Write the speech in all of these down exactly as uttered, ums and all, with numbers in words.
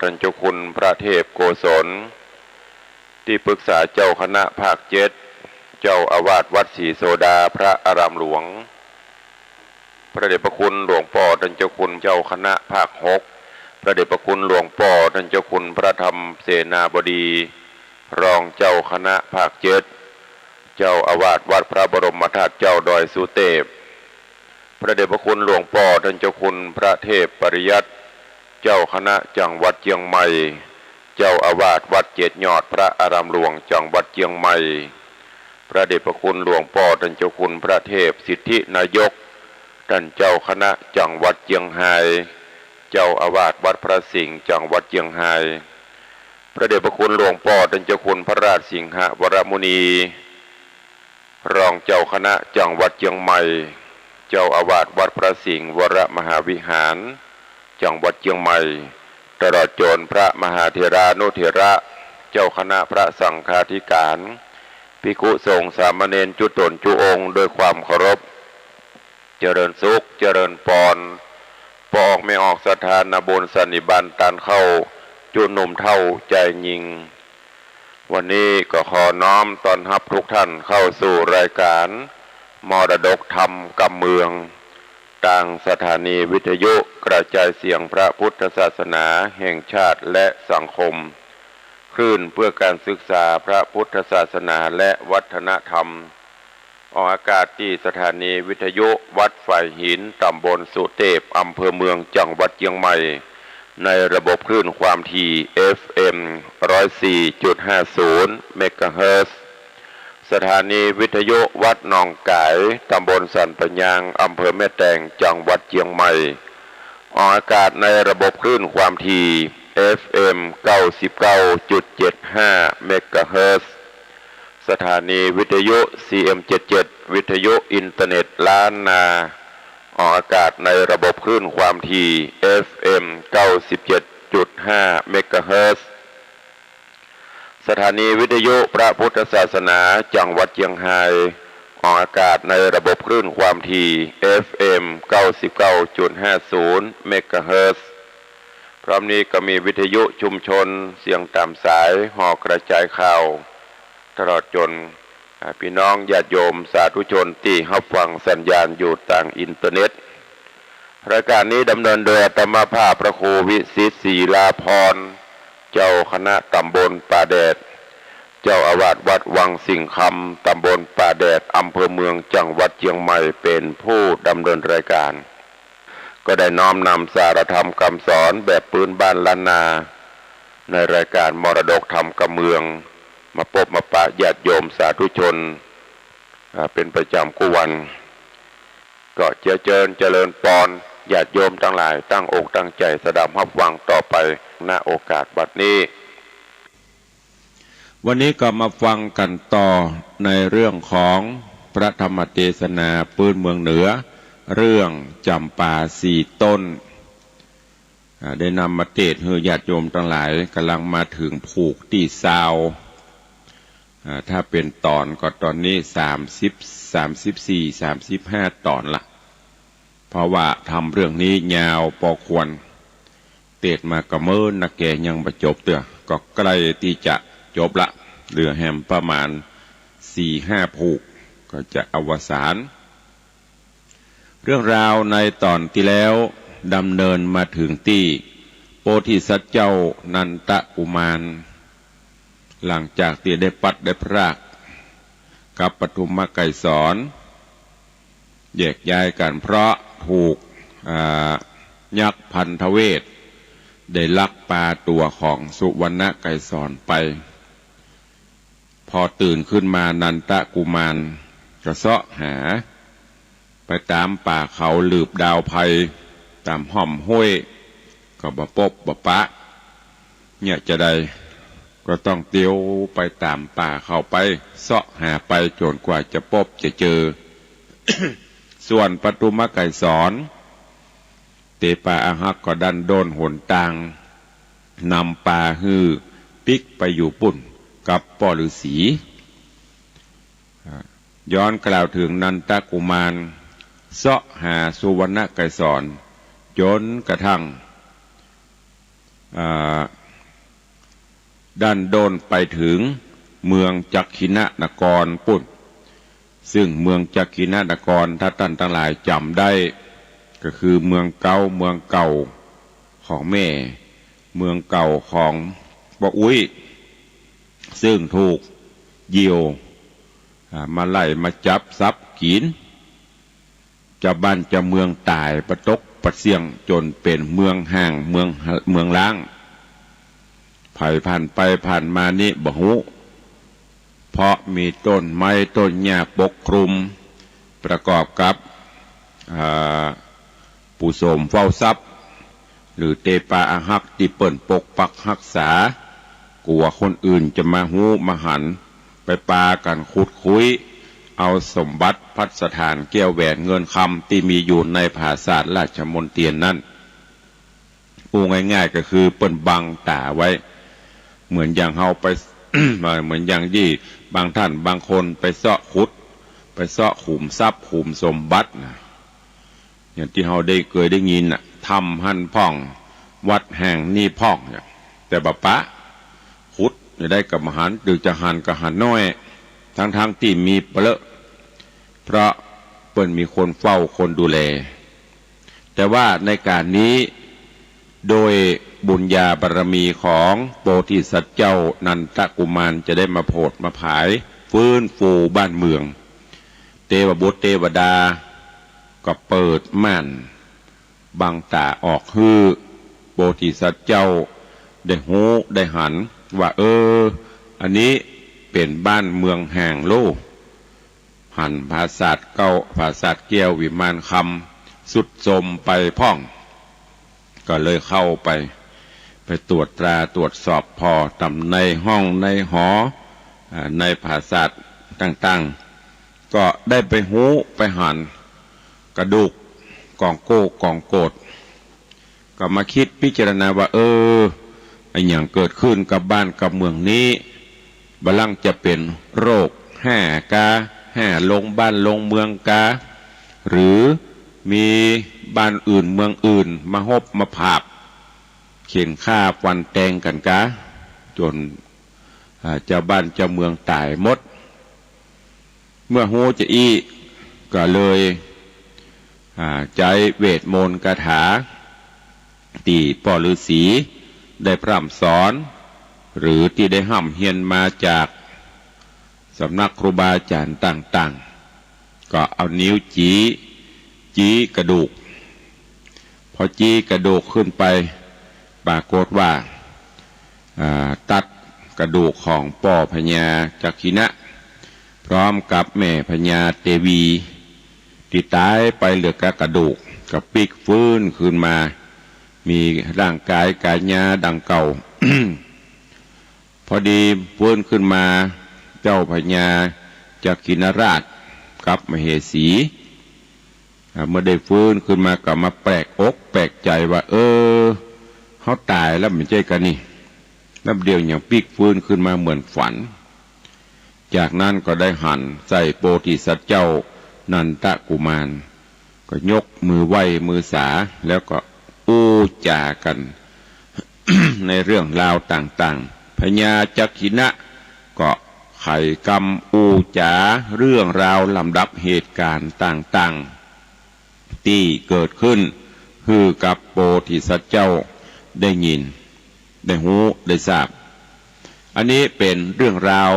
ท่านเจ้าคุณพระเทพโกศล ตี้ปรึกษาเจ้าคณะภาคเจ็ด เจ้าอาวาสวัดศรีโสดาพระอารามหลวง พระเดชพระคุณหลวงป้อท่านเจ้าคุณเจ้าคณะภาคหก พระเดชพระคุณหลวงป้อท่านเจ้าคุณพระธรรมเสนาบดี รองเจ้าคณะภาคเจ็ด เจ้าอาวาสวัดพระบรมธาตุเจ้าดอยสุเตพ พระเดชพระคุณหลวงป้อท่านเจ้าคุณพระเทพปริยัติ เจ้าคณะจังหวัดเจียงใหม่ เจ้าอาวาสวัดเจ็ดยอดพระอารามหลวงจังหวัดเจียงใหม่ พระเดชพระคุณหลวงป้อท่านเจ้าคุณพระเทพสิทธินายก ท่านเจ้าคณะจังหวัดเจียงฮาย เจ้าอาวาสวัดพระสิงห์จังหวัดเจียงฮาย พระเดชพระคุณหลวงป้อท่านเจ้าคุณพระราชสิงหวรมุนี รองเจ้าคณะจังหวัดเจียงใหม่ เจ้าอาวาสวัดพระสิงห์วรมหาวิหาร จังหวัดเจียงใหม่ ตลอดจนพระมหาเถรานุเถระ เจ้าคณะพระสังฆาธิการ ภิกขุสงฆ์สามเณรจุ๊ต๋นจุ๊องค์ ด้วยความเคารพ เจริญสุข เจริญปอน ป้อออกแม่ออกศรัทธานาบุญสันนิบาตตานเข้า จุ๊หนุ่มเฒ่าจายญิง วันนี้ก็ขอน้อมต้อนฮับทุกท่านเข้าสู่รายการมรดกธรรมกำเมือง ตางสถานีวิทยุกระจายเสียงพระพุทธศาสนาแห่งชาติและสังคม คลื่นเพื่อการศึกษาพระพุทธศาสนาและวัฒนธรรม ออกอากาศตี้สถานีวิทยุวัดฝายหิน ตำบลสุเตพ อำเภอเมือง จังหวัดเจียงใหม่ ในระบบคลื่นความถี่ เอฟเอ็ม ร้อยสี่จุดห้าศูนย์ เมกะเฮิรตซ์ สถานีวิทยุวัดหนองก๋าย ตำบลสันป่ายาง อำเภอแม่แตง จังหวัดเจียงใหม่ ออกอากาศในระบบคลื่นความถี่ เอฟเอ็ม เก้าสิบเก้าจุดเจ็ดห้า เมกะเฮิรตซ์ สถานีวิทยุ ซีเอ็ม เจ็ดเจ็ด วิทยุอินเทอร์เน็ตล้านนา ออกอากาศในระบบคลื่นความถี่ เอฟเอ็ม เก้าสิบเจ็ดจุดห้า เมกะเฮิรตซ์ สถานีวิทยุพระพุทธศาสนาจังหวัดเจียงฮาย ออกอากาศในระบบคลื่นความถี่ เอฟเอ็ม เก้าสิบเก้าจุดห้าศูนย์ เมกะเฮิรตซ์ พร้อมนี้ก็มีวิทยุชุมชนเสียงต๋ามสาย หอกระจายข่าว ตลอดจน อ่า ปี้น้องญาติโยมสาธุชนตี้ฮับฟังสัญญาณอยู่ตางอินเทอร์เน็ต รายการนี้ดำเนินโดยอาตมาภาพพระครูวิสิทธิ์ ศิลาภรณ์ เจ้าคณะตำบลป่าแดด เจ้าอาวาสวัดวังสิงห์คำ ตำบลป่าแดด อำเภอเมือง จังหวัดเจียงใหม่ เป๋นผู้ดำเนินรายการ ก็ได้น้อมนำสารธรรมกำสอนแบบปื๊นบ้านล้านนา ในรายการมรดกธรรมกำเมือง มาปบมาปะญาติโยมสาธุชน อ่า เป๋นประจ๋ำกู้วัน ก็เจียเจิญเจริญปอน ญาติโยมตังหลายตั้งอกตั้งใจ๋สดับฮับฟังต่อไป ณ โอกาสบัดนี้ วันนี้ก็มาฟังกั๋นต่อในเรื่องของพระธรรมเตสนาปื๊นเมืองเหนือ เรื่องจ๋ำปาสี่ต้น อ่า ได้นำมาเตสน์หื้อญาติโยมตังหลาย ก่ำลังมาเถิงผูกตี้ซาว อ่า ถ้าเป๋นต๋อนก็ต๋อนนี้สามสิบ สามสิบสี่ สามสิบห้าต๋อนละ เพราะว่าธรรมเรื่องนี้ยาวปอควร เตสน์มาก็เมินนักแก่ยังบ่จบเตื้อ ก็ใก้ตี้จะจบละ เหลือแหมประมาณสี่ห้าผูก ก็จะอวสาน เรื่องราวในต๋อนตี้แล้วดำเนินมาเถิงตี้โพธิสัตว์เจ้านันทกุมาร หลังจากตี้ได้พลัดได้พรากกับปทุมไกรสรณ์ แยกย้ายกั๋นเพราะถูก อ่า ยักษ์พันธเวทได้ลักปาตั๋วของสุวรรณไกรสรณ์ไป พอตื่นขึ้นมานันทกุมารก็เซาะหา ไปต๋ามป่าเขาหลืบดาวไพร ต๋ามฮ่อมห้วย ก็บ่ปบบ่ปะ เนี่ยจะใด ก็ต้องเตียวไปต๋ามป่าเขาไป เซาะหาไปจ๋นกว่าจะปบจะเจอ ส่วนปทุมไกรสรณ์ เต๋ปาอาฮักก็ดันด้นหนตาง นำปาหื้อปิ๊กไปอยู่ปุ้นกับป้อฤๅษี อ่า ย้อนกล่าวเถิงนันทกุมาร เซาะหาสุวรรณไกรสรณ์ จ๋นกระทั่ง อ่า ดั้นด้นไปเถิงเมืองจักขิณนครปู้น ซึ่งเมืองจักขิณนคร ถ้าต้านตังหลายจ๋ำได้ ก็คือเมืองเก๊า เมืองเก่าของแม่ เมืองเก่าของป้ออุ๊ย ซึ่งถูกเหยี่ยว อ่า มาไล่มาจับสับกิ๋น จาวบ้านจาวเมืองต๋ายปะตกปะเสี้ยง จ๋นเป๋นเมืองฮ้าง เมือง เมืองฮ้าง ใผผ่านไปผ่านมานี้บ่ฮู้ เพราะมีต้นไม้ต้นหญ้าปกคลุม ประกอบกับ อ่า ปู่โสมเฝ้าทรัพย์ หรือเตปาอาฮักตี้เปิ้นปกปักฮักษา กั๋วคนอื่นจะมาฮู้มาหัน ไปปากั๋นขุดคุ้ย เอาสมบัติภัสถานแก้วแหวนเงินคำตี้มีอยู่ในผาสาทราชมณเฑียรนั้น อู้ง่ายๆ ก็คือเปิ้นบังต๋าไว้ เหมือนอย่างเฮาไป เหมือนอย่างตี้บางต้านบางคนไปเซาะขุด ไปเซาะขุมทรัพย์ขุมสมบัตินะ อย่างตี้เฮาได้เกยได้ยินน่ะ ถ้ำหั้นพ่อง วัดแห่งนี้พ่องเนี่ย แต่บ่ปะ ขุดจะได้ก็บ่หัน หรือจะหันก็หันน้อย ทั้งๆ ตี้มีเปลอะ เพราะเปิ้นมีคนเฝ้าคนดูแล แต่ว่าในก๋านนี้ โดยบุญญาบารมีของโพธิสัตว์เจ้านันทกุมารจะได้มาโผดมาผาย ฟื้นฟูบ้านเมือง เตวบุตรเตวดาก็เปิดม่านบังต๋าออกหื้อโพธิสัตว์เจ้าได้ฮู้ได้หันว่า เออ อันนี้เป๋นบ้านเมืองฮ้างโล หันผาสาทเก๊า ผาสาทแก้ววิมานคำทรุดโทรมไปพ่อง ก็เลยเข้าไป ไปตรวจตราตรวจสอบผ่อต๋ามในห้องในหอ อ่า ในผาสาทต่างๆ ก็ได้ไปฮู้ไปหันกระดูกก๋องโก้ก๋องโกด ก็มาคิดพิจารณาว่า เออ อะหยังเกิดขึ้นกับบ้านกับเมืองนี้ บ่ลังจะเป๋นโรคฮ้ากา ฮ้าลงบ้านลงเมืองกา หรือมีบ้านอื่นเมืองอื่นมาฮบมาผาบ เข่นฆ่าฟันแตงกั๋นกา จ๋น อ่า จาวบ้านจาวเมืองต๋ายหมด เมื่อฮู้จาอี้ก็เลย อ่า ใจ๊เวทมนต์คาถา ตี้ป้อฤๅษีได้พร่ำสอน หรือตี้ได้ฮ่ำเฮียนมาจากสำนักครูบาอาจ๋ารย์ต่างๆ ก็เอานิ้วจี๊ จี๊กระดูก พอจี๊กระดูกขึ้นไป ปรากฏว่า อ่า ตัดกระดูกของป้อพญาจักขิณะ พร้อมกับแม่พญาเตวี ตี้ต๋ายไปเหลือก้ากระดูก ก็ปิ๊กฟื้นขึ้นมา มีร่างก๋ายก๋ายาดังเก่า พอดีฟื้นขึ้นมา เจ้าพญาจักขิณราชกับมเหสี อ่า เมื่อได้ฟื้นขึ้นมาก็มาแปลกอกแปลกใจ๋ว่า เออ เฮาต๋ายแล้วบ่ใจ้กานี่ แล้วเดี๋ยวหยังปิ๊กฟื้นขึ้นมาเหมือนฝัน จากนั้นก็ได้หันใส่โพธิสัตว์เจ้านันทกุมาร ก็ยกมือไหว้มือสา แล้วก็อู้จ๋ากั๋น ในเรื่องราวต่างๆ พญาจักขิณะก็ไขกำอู้จ๋าเรื่องราวลำดับเหตุก๋ารณ์ต่างๆ ตี้เกิดขึ้นหื้อกับโพธิสัตว์เจ้าได้ยิน ได้ฮู้ ได้ทราบ อันนี้เป๋นเรื่องราว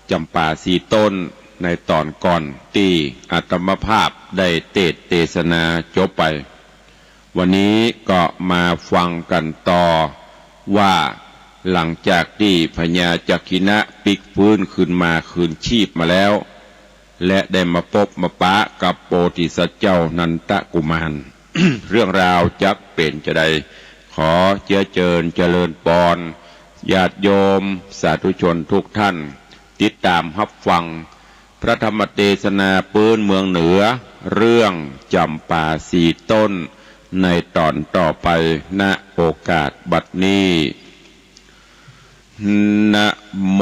จ๋ำปาสี่ต้นในต๋อนก่อนตี้อาตมาภาพได้เตสน์เตสนาจบไป วันนี้ก็มาฟังกั๋นต่อว่าหลังจากตี้พญาจักขิณะปิ๊กฟื้นคืนมาคืนชีพมาแล้ว และได้มาปบมาปะกับโพธิสัตว์เจ้านันทกุมาร เรื่องราวจักเป๋นจาใด ขอเจื้อเจิญเจริญปอน ญาติโยมสาธุชนทุกท่าน ติดต๋ามฮับฟังพระธรรมเตสนาปื๊นเมืองเหนือ เรื่องจ๋ำปาสี่ต้น ในต๋อนต่อไป ณ โอกาสบัดนี้ นะโม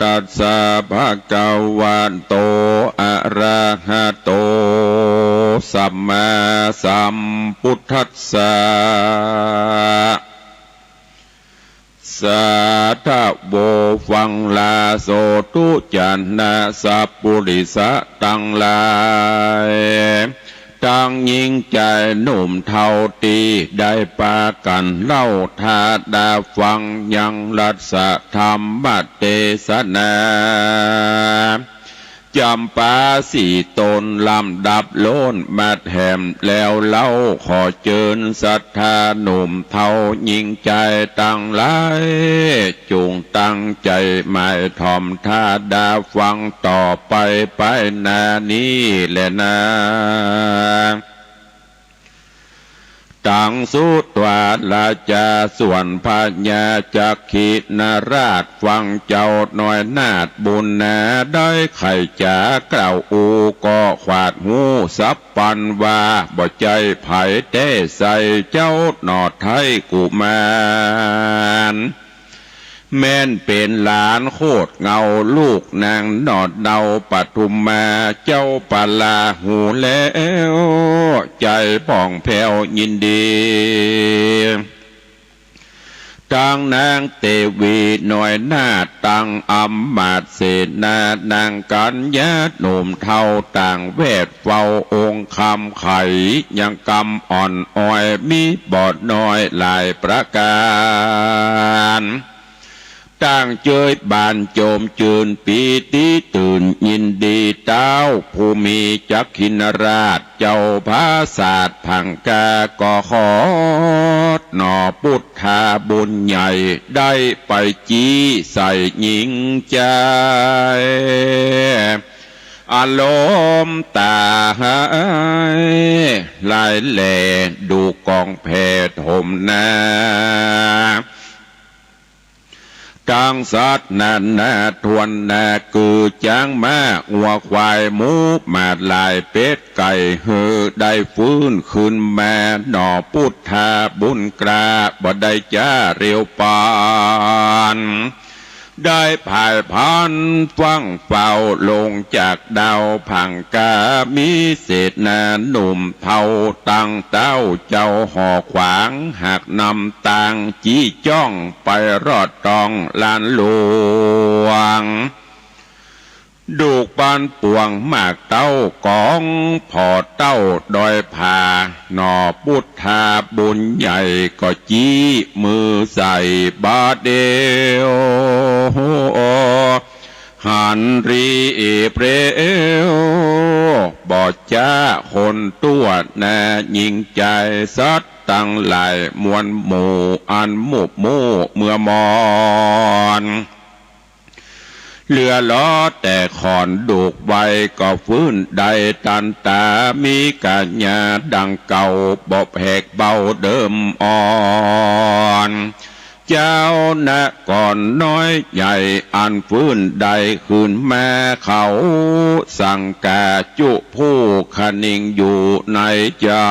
ตัสสะ ภะคะวะโต อะระหะโต สัมมาสัมพุทธัสสะ สาธโว ฟังลาโสธุ จนะสัปปุริสะตังหลาย ตังญิงจายหนุ่มเฒ่าตี้ได้ปากั๋นเล่าถาดาฟังยังรัสธรรมเตสนา จ๋ำปาสี่ต๋นลำดับโล้นมาแถมแล้วเล่า ขอเจิญศรัทธาหนุ่มเฒ่าญิงจายตังหลาย จุ่งตั้งใจ๋หมายถ่อมถาดาฟังต่อไปไปหน้านี้แลนา ตังสุตวาราจา ส่วนพญาจักขินราชฟังเจ้าน้อยนาถบุญนาได้ไขจ๋ากล่าวอู้ ก็ขวาดฮู้สับปันว่า บ่ใจ้ใผแต๊ไส้ เจ้าหน่อไท้กุมาร แม่นเป๋นหลานโคตรเงา ลูกนางหนอดเนาปทุมมา เจ้าปะลาฮู้แล้ว ใจ๋ผ่องแผ้วยินดี ตังนางเตวีน้อยนาถ ตังอำมาตย์เสนา นางกัญญาหนุ่มเฒ่า ต่างแวดเฝ้าองค์คำไข ยังกำอ่อนอ้อย มีบ่น้อยหลายประก๋าน ต่างเจยบานโจมจืน ปีติตื่นยินดี เต๊าผู้มีจักขินราช เจ้าผาสาทผังกา ก็ขอหน่อปุทธาบุญใหญ่ ได้ไปจี้ใส่ญิงจาย อารมณ์ต๋าหายหลายแล ดูกองแผ่ถมนา ตังสัตว์นานาถ้วนหน้า กือจ๊างม้างัวควายหมูหมาดหลาย เป็ดไก่ หื้อได้ฟื้นคืนมา หน่อปุทธาบุญกล้า บ่ได้จ๊าเร็วปาน ได้ผายพรรณฟั่งเฝ้าลงจากดาวผังกา มีเสนาหนุ่มเฒ่าตังเต๊า เจ้าหอขวางหากนำตาง จี้จ้องไปรอดตองลานหลวง ดูกปันปวงหมากเต้ากอง ผ่อเต้าดอยผา หน่อปุทธาบุญใหญ่ ก็จี้มือใส่บาดเดียว หันรีเพรียว บ่จ๊าคนตั้วหน้าญิงจาย สัตว์ตังหลายมวลหมู่ อันหมุบมู่เมื่อมอน เหลือลอแต่ขอนดูกไว้ ก็ฟื้นได้ตันต๋า มีกัญญาดังเก่า บ่แผกเบาเดิมอ่อน เจ้านครน้อยใหญ่ อันฟื้นได้คืนมา เขาสังกาจุผู้คะนิงอยู่ในใจ๋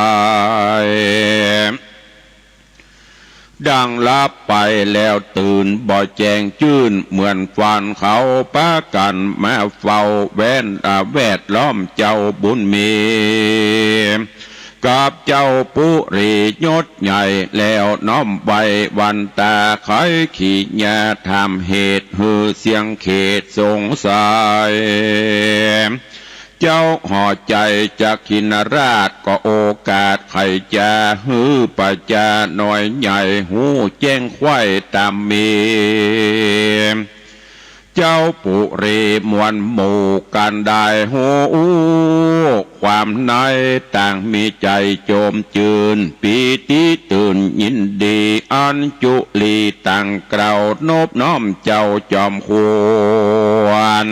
ดังหลับไปแล้วตื่นบ่แจ้งจื้น เหมือนฝันเขาปากั๋นมาเฝ้า แว่น อ่า แวดล้อมเจ้าบุญมี กับเจ้าปุรียศใหญ่ แล้วน้อมไหว้วันต๋า ไขขีญาถามเหตุ หื้อเสี้ยงเขตสงสัย เจ้าหอใจ๋จักขินราช ก็โอกาสไขจ๋า หื้อประจาน้อยใหญ่ ฮู้แจ้งไขว้ต๋ามมี เจ้าปุรีมวลหมู่กั๋นได้ฮู้ ความในต่างมีใจ๋โจมจืน ปีติตื่นยินดี อัญจุลีต่างกล่าวนบน้อมเจ้าจอมควร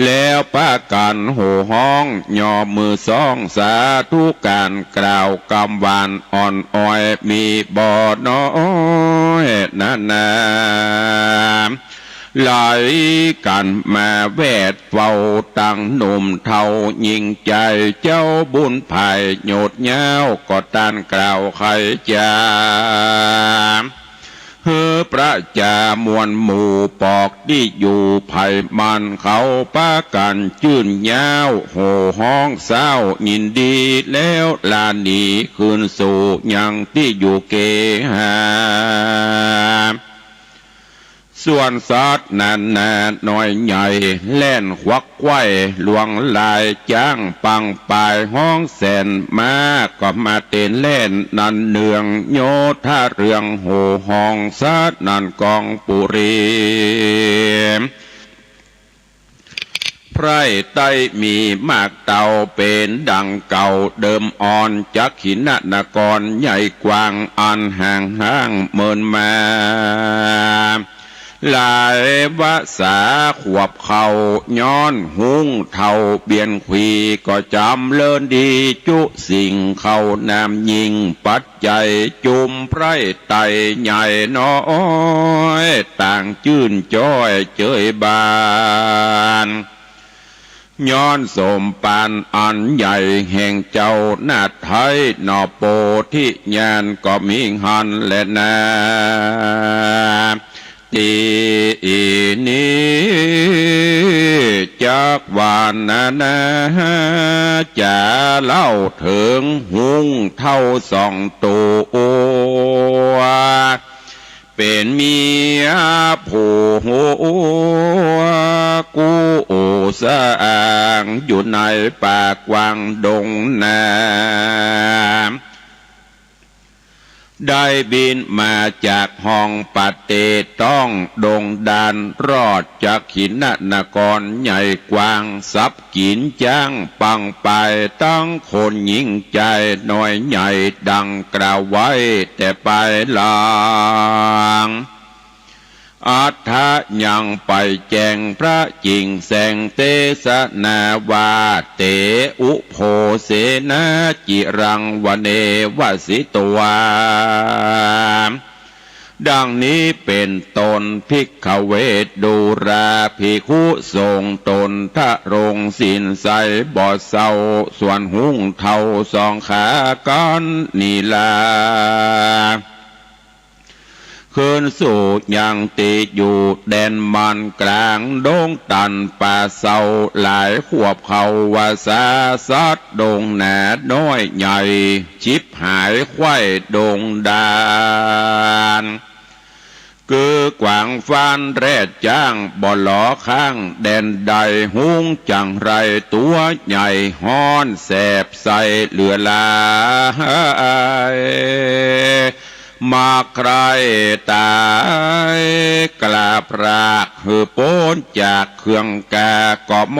แล้วปากั๋นโห่ฮ้อง ย่อมือซ้องสาธุก๋าน กล่าวกำหวานอ่อนอ้อย มีบ่น้อยนานา ไหลกั๋นมาแวดเฝ้าตังหนุ่มเฒ่าญิงจาย เจ้าบุญผายโยดยาว ก็ต้านกล่าวไขจ๋า หื้อประจามวลหมู่ปอกตี้อยู่ไผ่มันเขาปากั๋นจื้นย้าว โห่ฮ้องเศร้ายินดีแล้วลาหนีคืนสู่ยังตี้อยู่เกหา ส่วนสัตว์นานาน้อยใหญ่ แล่นขวักไขว่หลวงลาย จ๊างปังป่ายฮ้องแสน ม้าก็มาเต้นแล่นนันเนือง โยธาเรืองโห่ฮ้องสนั่นกองปุรี ไพร่ไต้มีมากเต่าเป๋นดังเก่า เดิมอ่อนจักขิณนครใหญ่กว้าง อันห่างฮ้างเมินมา หลายวสาขวบเข้า ย้อนฮุ้งเฒ่าเบียนขวี ก็จ๋ำเริญดีจุสิ่ง เข้าน้ำยิ่งปัจจัย จุมไพร่ไต้ใหญ่น้อย ต่างจื้นจ้อยเจยบาน ย้อนสมปานอันใหญ่แห่งเจ้านาไทย หน่อโพธิญาณก็มีหั้นแลนา ตี้นี้จักว่านานา จะเล่าเถิงฮุ้งเฒ่าสองตั๋ว เป๋นเมียผู้ฮัวกู้สร้าง อยู่ในป่ากว้างดงนา ได้บินมาจากห้องปะเตต้องดงดาน รอดจักขิณนครใหญ่กว้าง สับกิ๋นจ๊างปังป่าย ตึงคนหญิงจายน้อยใหญ่ ดังกล่าวไว้แต่ปายหลัง อัฏฐะยังไปแจ้งพระจิ่งแสง เตสนาว่า เต อุโภเสนา จิรังวะเนวะสิตวา ดังนี้เป๋นต้น ภิกขเว ดูราภิกขุสงฆ์ ตนทรงศีลใสบ่เศร้า ส่วนฮุ้งเฒ่าสองขากั๋นนี้ลา คืนสู่ยังตี้อยู่แดนมัน ก๋างดงตันป่าเศร้า หลายขวบเข้าว่าสา สัตว์ดงนาน้อยใหญ่ ฉิบหายไขว่ดงดาน กือกวางฟานแรดจ๊าง บ่หลอข้างแดนใด ฮุ้งจั๋งไรตั๋วใหญ่ฮ้อนแสบใสเหลือหลาย มาใคร่ต๋ายกล้าพราก หื้อป๊นจากเคืองกา ก็ม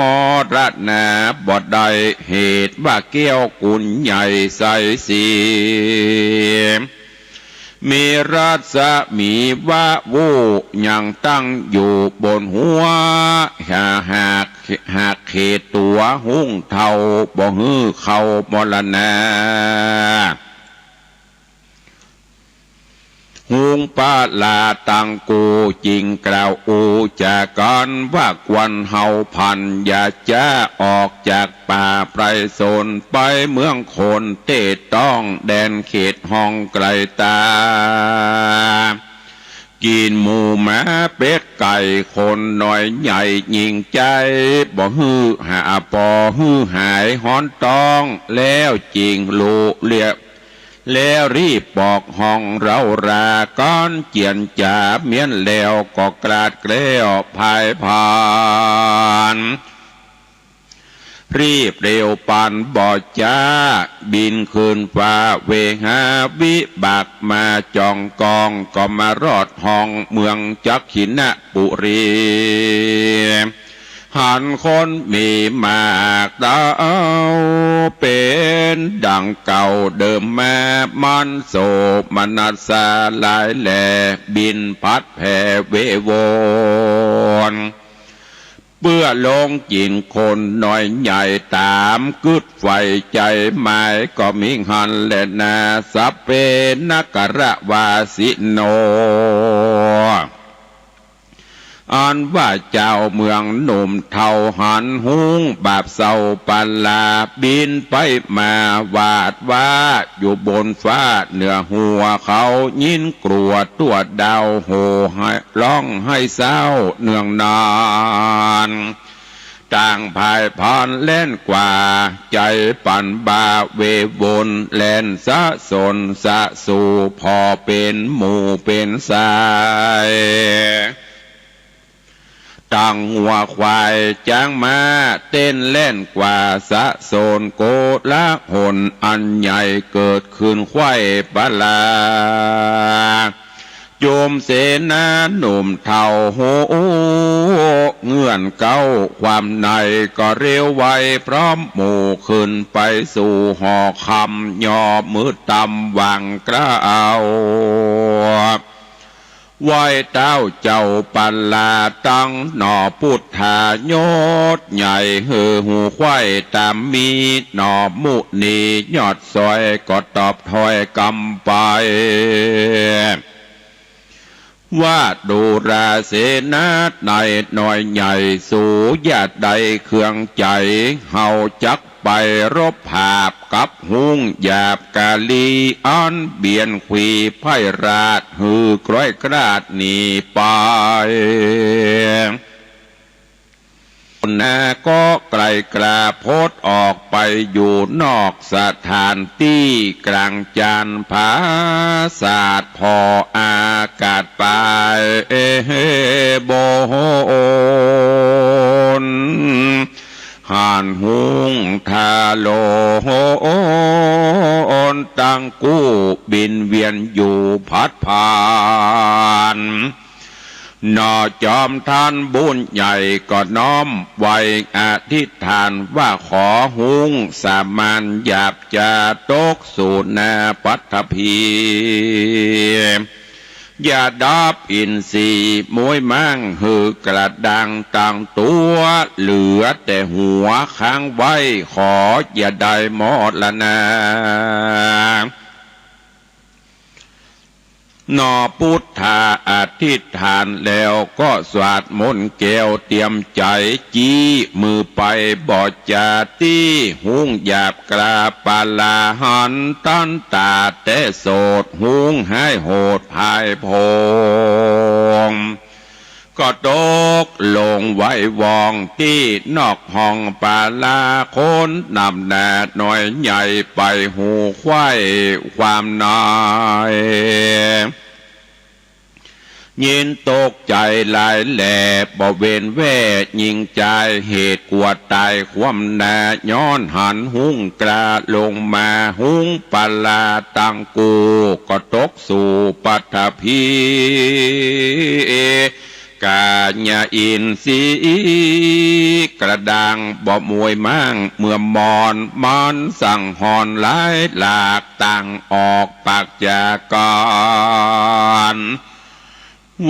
รณาบ่ได้ เหตุว่าแก้วกุลใหญ่ใสสี มีรัศมีวะวุยังตั้งอยู่บนหัว หาหาก หากเขตตั๋วฮุ้งเฒ่า บ่หื้อเข้ามรณา ฮุ้งปะลาตังกูจึงกล่าวอู้จ๋ากั๋นว่า ควรเฮาพันอย่าจ๊าออกจากป่าไพรสน ไปเมืองคนเต้ต้องแดนเขตฮ้องไกลต๋า กิ๋นหมูหมาเป็ดไก่คนน้อยใหญ่ยิ่งใจ๋ บ่หื้อหา บ่หื้อหายฮ้อนต๊อง แล้วจึงลุเลีย แล้วรีบบอกฮ้องเร้ารากั๋นเจียนจ๋า เมี้ยนแล้วก็กลาดแคล้วพายผ่าน รีบเร็วปานบ่จ๊า บินขึ้นฟ้าเวหา วิบากมาจ่องกอง ก็มารอดฮ้องเมืองจักขิณปุรี หันคนมีมากเต้า เป๋นดังเก่าเดิมมา มันโสมนัสสาหลายแล บินพัดแผ่เววน เปื้อลงจิ๋นคนน้อยใหญ่ ต๋ามกึ๊ดใฝ่ใจ๋หมาย ก็มีหั้นแลนา สัพเพ นครวาสิโน อันว่าจาวเมืองหนุ่มเฒ่าหันฮุ้งบาปเศร้าปลาบินไปมาหวาดหวาอยู่บนฟ้าเหนือหัวเขา ยินกลัวตั๋วดาวโห่ไห้ ฮ้องไห้เศร้าเนืองนาน ต่างพ่ายพลันแล่นกว่า ใจ๋ปั่นบาเววน แล่นสะสนสะสู ผ่อเป๋นหมู่เป๋นสาย ตังงัวควายจ๊างม้า เต้นแล่นกว่าสะสน โกลาหลอันใหญ่เกิดขึ้นไขว้ปลา จุมเสนาหนุ่มเฒ่าฮู้เงื่อนเก๊าความใน ก็เร็วไวพร้อมหมู่ ขึ้นไปสู่หอคำ ย่อมือตำวางกล้าว ไหว้เต๊าเจ้าปลาตังหน่อปุทธายศใหญ่ หื้อฮู้ไขว้ต๋ามมีหน่อมุนียอดสอย ก็ตอบถ้อยกำไป ว่าดูราเสนาในน้อยใหญ่ สูอย่าได้เคืองใจ๋ เฮาจักไปรบผาบกับฮุ้งหยาบกาลี อันเบียดขวีไพร่ราช หื้อกร้อยกราดหนีไป นาก็ไกลกล้าโผดออกไปอยู่นอกสถานตี้ กลางจานผาสาทผ่ออากาศไปบน หันฮุ้งทาโลนตังกู้บินเวียนอยู่พัดผ่าน หน่อจอมทันบุญใหญ่ก็น้อมไหว้อธิษฐานว่า ขอฮุ้งสามานหยาบจาตกสู่นาปัตภี อย่าดับอินทรีย์มวยม้างหื้อกระด้างตังตั๋ว เหลือแต่หัวค้างไว้ ขออย่าได้มรณา หน่อปุทธาอธิษฐานแล้วก็สวดมนต์แก้วเตรียมใจ๋ จี๊มือไปบ่จาตี้ฮุ้งหยาบกล้าปลาหันตันต๋าแต่โสด ฮุ้งฮ้ายโหดพ่ายโผง ก็ตกลงไหว้วองตี้นอกห้องปลา คนนำหน้าน้อยใหญ่ไปฮู้ไขว้ความใน ยินตกใจ๋หลายแหล่ บ่เว้นแว่ญิงจาย เหตุกลัวต๋ายความหน้า ย้อนหันฮุ้งกล้าลงมา ฮุ้งปลาตังกู้ก็ตก สู่ปัตภี กายอินทรีย์กระด้างบ่มวยม้าง เมื่อมอนมันสั่งหอนหลายหลาก ต่างออกปากจากกั๋น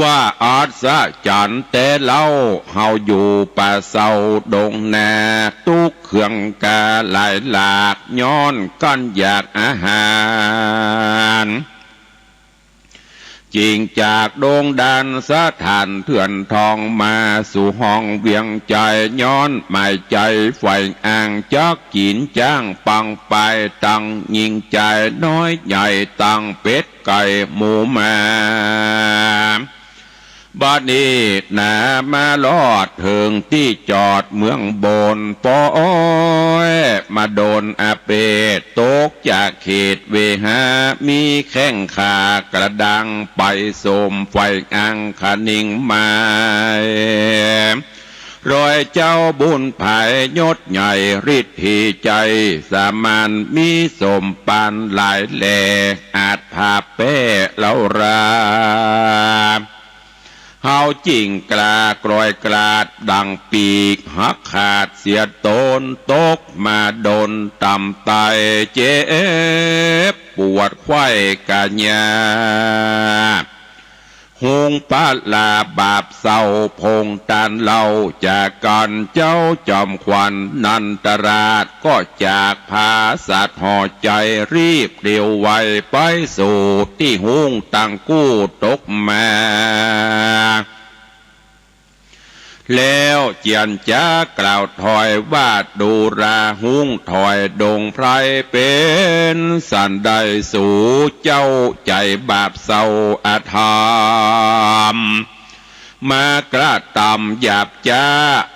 ว่าอัศจรรย์แต๊เล่า เฮาอยู่ป่าเซาดงนา ตุ๊กเคืองกาหลายหลาก ย้อนกั้นอยากอาหาร จิ่งจากดงดานสถานเถื่อนทอง มาสู่ห้องเวียงใจ๋ ย้อนหมายใจ๋ใฝ่อ้าง จักกิ๋นจ๊างปังปาย ตังญิงจายน้อยใหญ่ ตังเป็ดไก่หมูหมา บัดนี้หนามาฮอดเถิงตี้จอดเมืองบน ปอยมาดนอาเปศ ตกจากเขตเวหา มีแข้งขากระด้างไป สมใฝ่อ้างคะนิงหมาย รอยเจ้าบุญผายยศใหญ่ ฤทธิใจ๋สามาน มีสมปานหลายแหล่ อาจผาบแป๊เล่ารา เฮาจิ่งกล้ากลอยกลาดดั่งปีก หักขาดเสียตน ตกมาดนต่ำไต เจ็บปวดไขว้กายา ฮุ้งปลาบาปเศร้าพงตานเล่า จากกั๋นเจ้าจอมขวัญนันทราช ก็จากผาสาทห่อใจ๋ รีบเตียวไวไปสู่ตี้ฮุ้งตังกู้ตกมา แล้วเจียรจ๋ากล่าวถอยว่า ดูราฮุ้งถอยดงไพร เป๋นสันใดสูเจ้า ใจ๋บาปเศร้าอธรรม มากระตำหยาบจ๊า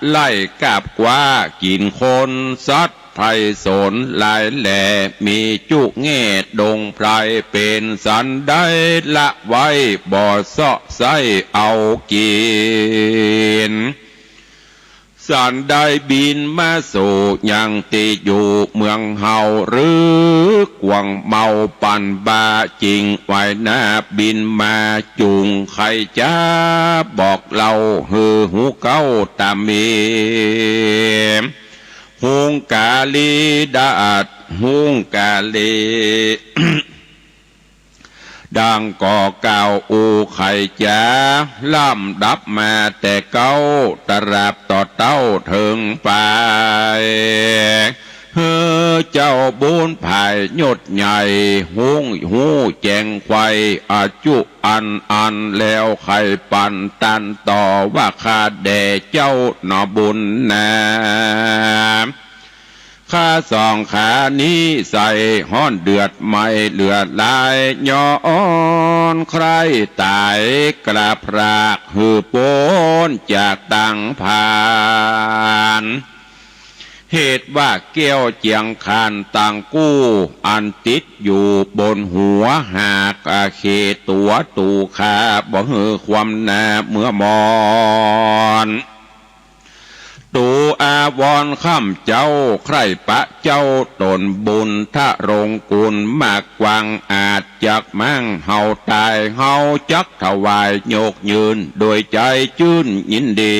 ไล่กาบคว้ากิ๋นคน สัตว์ไพร่สนหลายแหล่ มีจุแง่ดงไพร เป๋นสันใดละไว้ บ่เซาะใซ้เอากิ๋น สันใดบินมาสู่ยังตี้อยู่เมืองเฮา หรือกวางเมาปั่นบ่า จิ่งไหว้หน้าบินมา จุ่งใค่จ๊าบอกเล่า หื้อฮู้เก๊าต๋ามมี ฮุ้งก๋าลีดาด ฮุ้งก๋าลี ดังก่อกล่าวอู้ไขจ๋า ลำดับมาแต่เก๊า ตราบต่อเต้าเถิงไป หื้อเจ้าบุญภายยศใหญ่ ฮุ้งฮู้แจ้งไขว้ อายุอันอันแล้ว ใค่ปันตันต่อว่า ข้าแด่เจ้าหนอบุญนา ข้าสองขานี้ใส่ฮ้อนเดือดไหม้เหลือหลาย ย้อนใคร่ต๋ายกล้าพราก หื้อป๊นจากตางผาน เหตุว่าแก้วเจียงคานตางกู้ อันติดอยู่บนหัว หากอาเขตั๋วตู่ข้า บ่หื้อความหน้าเมื่อมอน ตู่อาวรณ์ค่ำเจ้า ใคร่ปะเจ้าต๋นบุญ ทะรงคุณมากกว้าง อาจจักมั่งเฮาต๋าย เฮาจักถวายยกยืน โดยใจ๋จื้นยินดี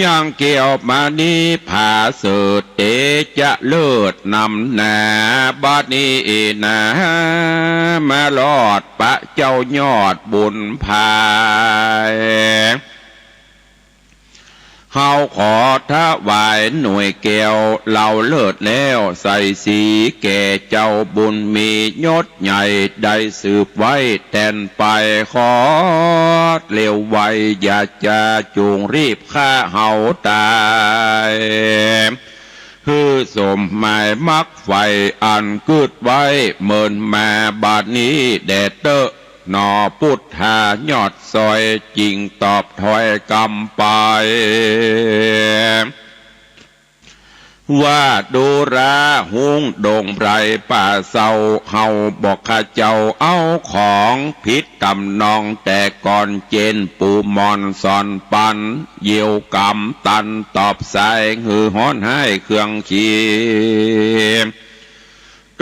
ยังแก้วมณีผาเสริฐ เตจะเลิศนำหน้า บัดนี้นา มารอดปะเจ้ายอดบุญภาย เฮาขอถวายหน่วยแก้วเหล้าเลิศแล้ว ใส่สีแก่เจ้าบุญมียศใหญ่ ได้สืบไว้แตนไป ขอเร็วไวอย่าจ๋า จุ่งรีบฆ่าเฮาต๋าย หื้อสมหมายมักใฝ่อันกึ๊ดไว้เมินมา บัดนี้แด่เต๊อะ หนอปุทธายอดซอย จิ่งตอบถ้อยกำไป ว่าดูราฮุ้งดงไพรป่าเซา เฮาบ่ข้าเจ้าเอาของผิดต๋ำนอง แต่ก่อนเจนปู่หม่อนสอนปัน เยียวกำตันตอบสาย หื้อฮ้อนฮ้ายเคืองขี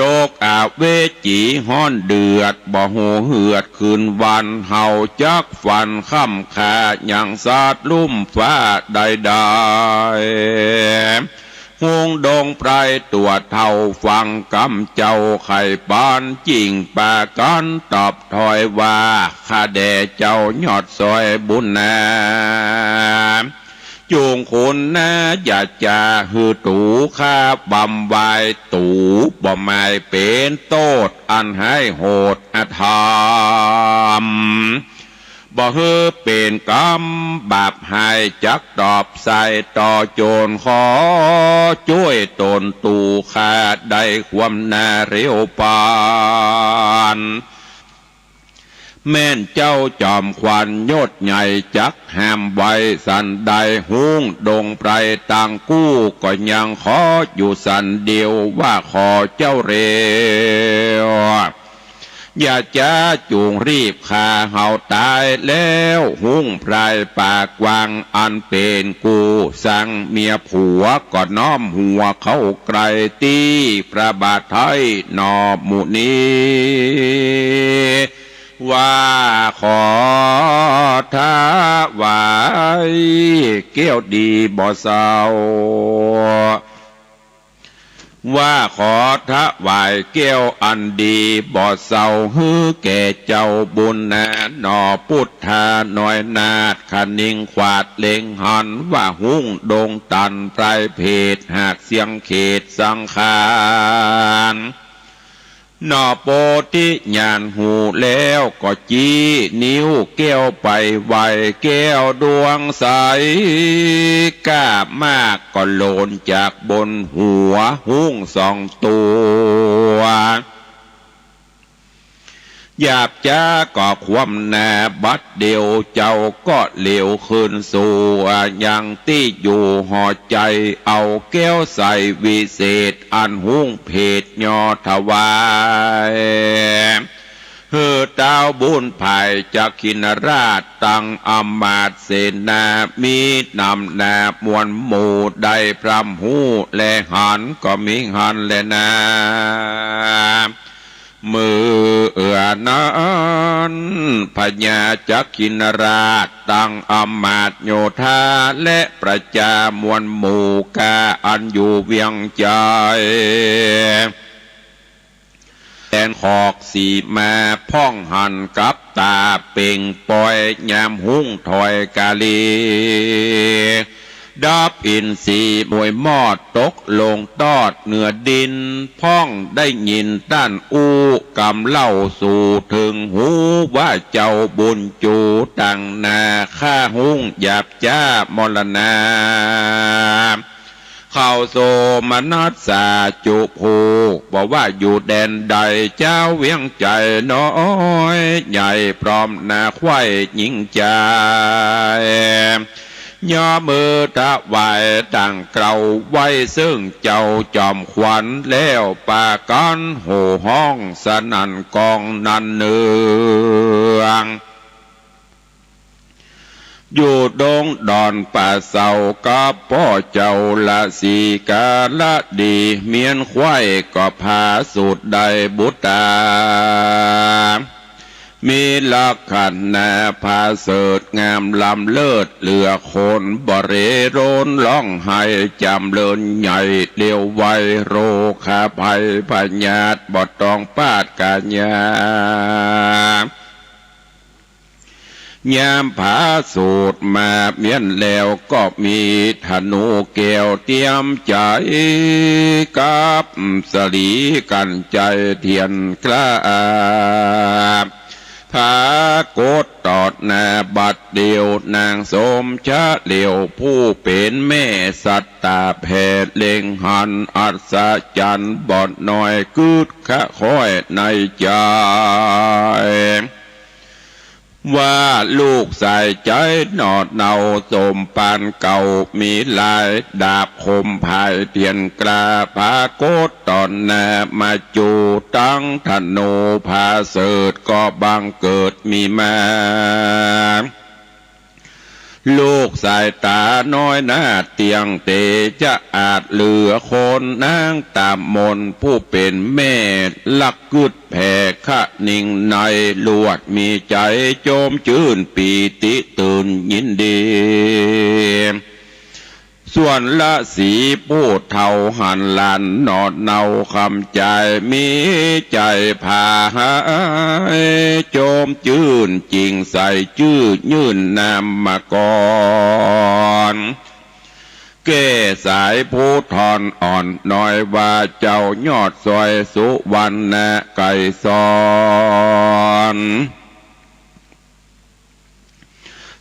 ตกอเวจีฮ้อนเดือด บ่ฮู้เฮือดคืนวัน เฮาจักฝันค่ำค่า ยังสาดลุ่มฟ้าใดๆ ฮุ้งดงไพรตั๋วเฒ่าฟังกำเจ้า ใค่ปานจิ่งปากั๋นตอบถ้อยว่า ข้าแด่เจ้ายอดซอยบุญนา จุ่งคุณนาอย่าจ๋า หื้อตู่ข้าบำวาย ตู่บ่หมายเป๋นโต้ษ อันฮ้ายโหดอธรรม บ่หื้อเป๋นกำบาปฮ้าย จักตอบสายต่อโจร ขอจ้วยต๋นตู่ข้า ได้ความหน้าเร็วปาน แม่นเจ้าจอมขวัญยศใหญ่ จักห้ามไว้สันใด ฮุ้งดงไพรตางกู้ ก็ยังขออยู่สันเดียว ว่าขอเจ้าเร็ว อย่าจ๋าจุ่งรีบฆ่าเฮาต๋ายแล้ว ฮุ้งไพรป่ากว้างอันเป๋นกู้ สังเมียผัวก็น้อมหัวเข้าใกล้ ตี้พระบาทไท้หนอหมู่นี้ ว่าขอถวายแก้วดีบ่เศร้า ว่าขอถวายแก้วอันดีบ่เศร้า หื้อแก่เจ้าบุญนา หนอปุทธาน้อยนาถ คะนิงขวาดเล็งหัน ว่าฮุ้งดงตันไพรเพศ หากเสียงเขตสังขาร หน่อโพธิญาณฮู้แล้วก็จี้นิ้วแก้วไปไหว้แก้วดวงใส กล้ามากก็หล่นจากบนหัวฮุ่งสองตั๋ว หยาบจ๊าก็คว่ำหน้าบัดเดี่ยว เจ้าก็เหลียวคืนสู่ยังตี้อยู่ ห่อใจ๋เอาแก้วใสวิเศษ อันฮุ่งเพชรยอถวาย หื้อต้าวบุญผายจักขินราช ตังอำมาตย์เสนา มีนำหน้ามวลหมู่ ได้พร่ำฮู้และหันก็มีหั้นแลนา เมื่อนั้นพญาจักขินราช ตังอำมาตย์โยธา และประจามวลหมู่ก้า อันอยู่เวียงจันทน์ แดนขอกสีมา พ่องหันกับต๋าเป่งป่อย ยามฮุ่งถอยกาลี ดับอินทรีย์มวยมอด ตกลงตอดเหนือดิน พ่องได้ยินต้านอู้กำเล่าสู่เถิงหู ว่าเจ้าบุญจูตังหน้าข้าฮุ่งหยาบจ๊ามรณา เข้าโสมนัสสาจุภู บ่ว่าอยู่แดนใด เจ้าเวียงจันทน์น้อยใหญ่ พร้อมหน้าใคว่ยิ่งใจ๋ ยอมมือถวายตั้งเกล้าไว้ ซึ่งเจ้าจอมขวัญแล้ว ปากั๋นโห่ฮ้องสนั่นก้องนันเนือง อยู่ดงดอนป่าเศร้ากับป้อเจ้าละสีกาละดี เมียนใคว่ก็ผาสูตรได้บุตรา มีลักษณะผาเสริฐงามล้ำเลิศเหลือคน บ่เร่ร้นฮ้องไห้จ๋ำเริญใหญ่ เร็วไวโรคาภัยพยาธิ บ่ต้องปาดก๋ายา ยามผาสูตรมาเมียนแล้ว ก็มีธนูแก้วเตรียมใจ๋ กับสะหลีกัญไชยเตียนกล้า ผากฏต่อหน้าบัดเดี่ยว นางสมชะเหลียวผู้เป๋นแม่ สัตตาแผ่เล็งหันอัศจรรย์ บ่น้อยกึ๊ดคะค้อยในใจ๋ ว่าลูกสายใจ๋หน่อเนาสมปานเก่า มีลายดาบคมผายเตียนกล้า ผากฏต่อหน้ามาจู ตังธนูผาเสริฐก็บังเกิดมีมา ลูกสายต๋าน้อยหน้าเตี้ยง เตจะอาจเหลือคน นางต๋ามนผู้เป๋นแม่ ลักกึ๊ดแผ่คะนิงใน ลวดมีใจ๋โจมจื้นปีติตื่นยินดี ส่วนละสีผู้เฒ่าหันหลานหน่อเนาคำจาย มีใจ๋ผาหายโจมจื้น จิ่งใส่จื้อยื่นนามมาก่อน แก้สายผู้ทอนอ่อนน้อย ว่าเจ้ายอดซอยสุวรรณไกรสร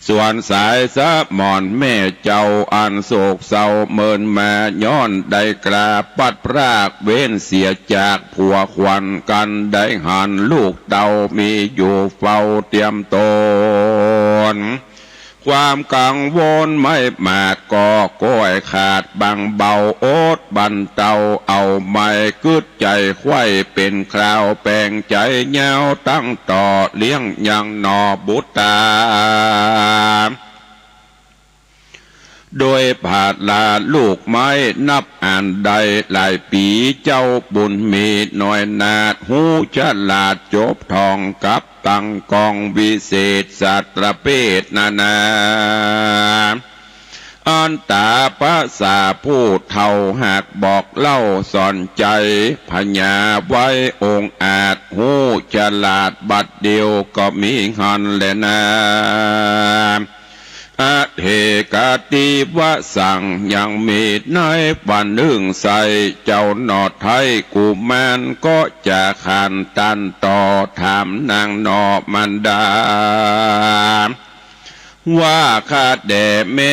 ส่วนสายสมรแม่เจ้าอันโศกเศร้าเมินมา ย้อนได้กราบพลัดพรากเว้นเสียจากผัวขวัญ กันได้หันลูกเต้ามีอยู่เฝ้าเตรียมต๋น ความกังวลไม่มาดก็ก้อยขาดบางเบา อดบรรเทาเอาไม้กึ๊ดใจ๋ไขว่ เป๋นคราวแป๋งใจ๋ยาวตั้งต่อ เลี้ยงยังหน่อบุตรา โดยผาดลาลูกไม้นับอ่านได้หลายปี๋ เจ้าบุญมีน้อยนาถ ฮู้ฉลาดจบท่องกับตังกองวิเศษสัตว์ประเภทนานา อันต๋าภาษาผู้เฒ่าหากบอกเล่าสอนใจ๋ พญาไว้องอาจฮู้ฉลาดบัดเดี่ยวก็มีหั้นแลนา เ อเถกะติวสัง ยังมีในวันนึ่งใส่ เจ้าหน่อไท้กุมารก็จะขานตันต่อ ถามนางหน่อมารดา ว่าข้าแด่แม่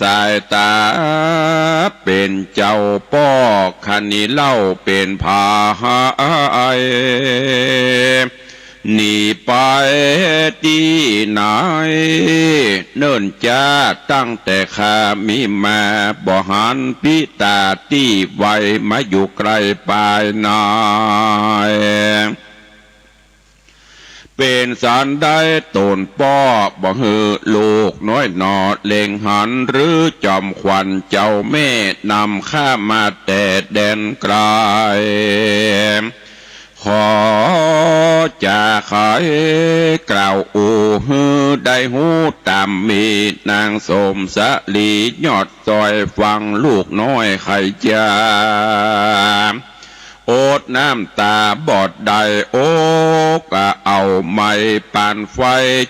สายต๋า เป๋นเจ้าป้อคะนี้เล่า เป๋นใผ หนีไปตี้ไหน เนิ่นจ๊าตั้งแต่ข้ามีมา บ่หันปิต๋าตี้ไว มาอยู่ใก้ปายใน เป๋นสันใดต๋นป้อ บ่หื้อลูกน้อยหน่อเล็งหัน หรือจอมขวัญเจ้าแม่ นำข้ามาแต่แดนไก๋ ขอจะไขกล่าวอู้หื้อได้ฮู้ต๋าม มีนางสมสลียอดซอย ฟังลูกน้อยไขจ๊า อดน้ำต๋าบ่ได้ อกเอาไหม้ปานไฟ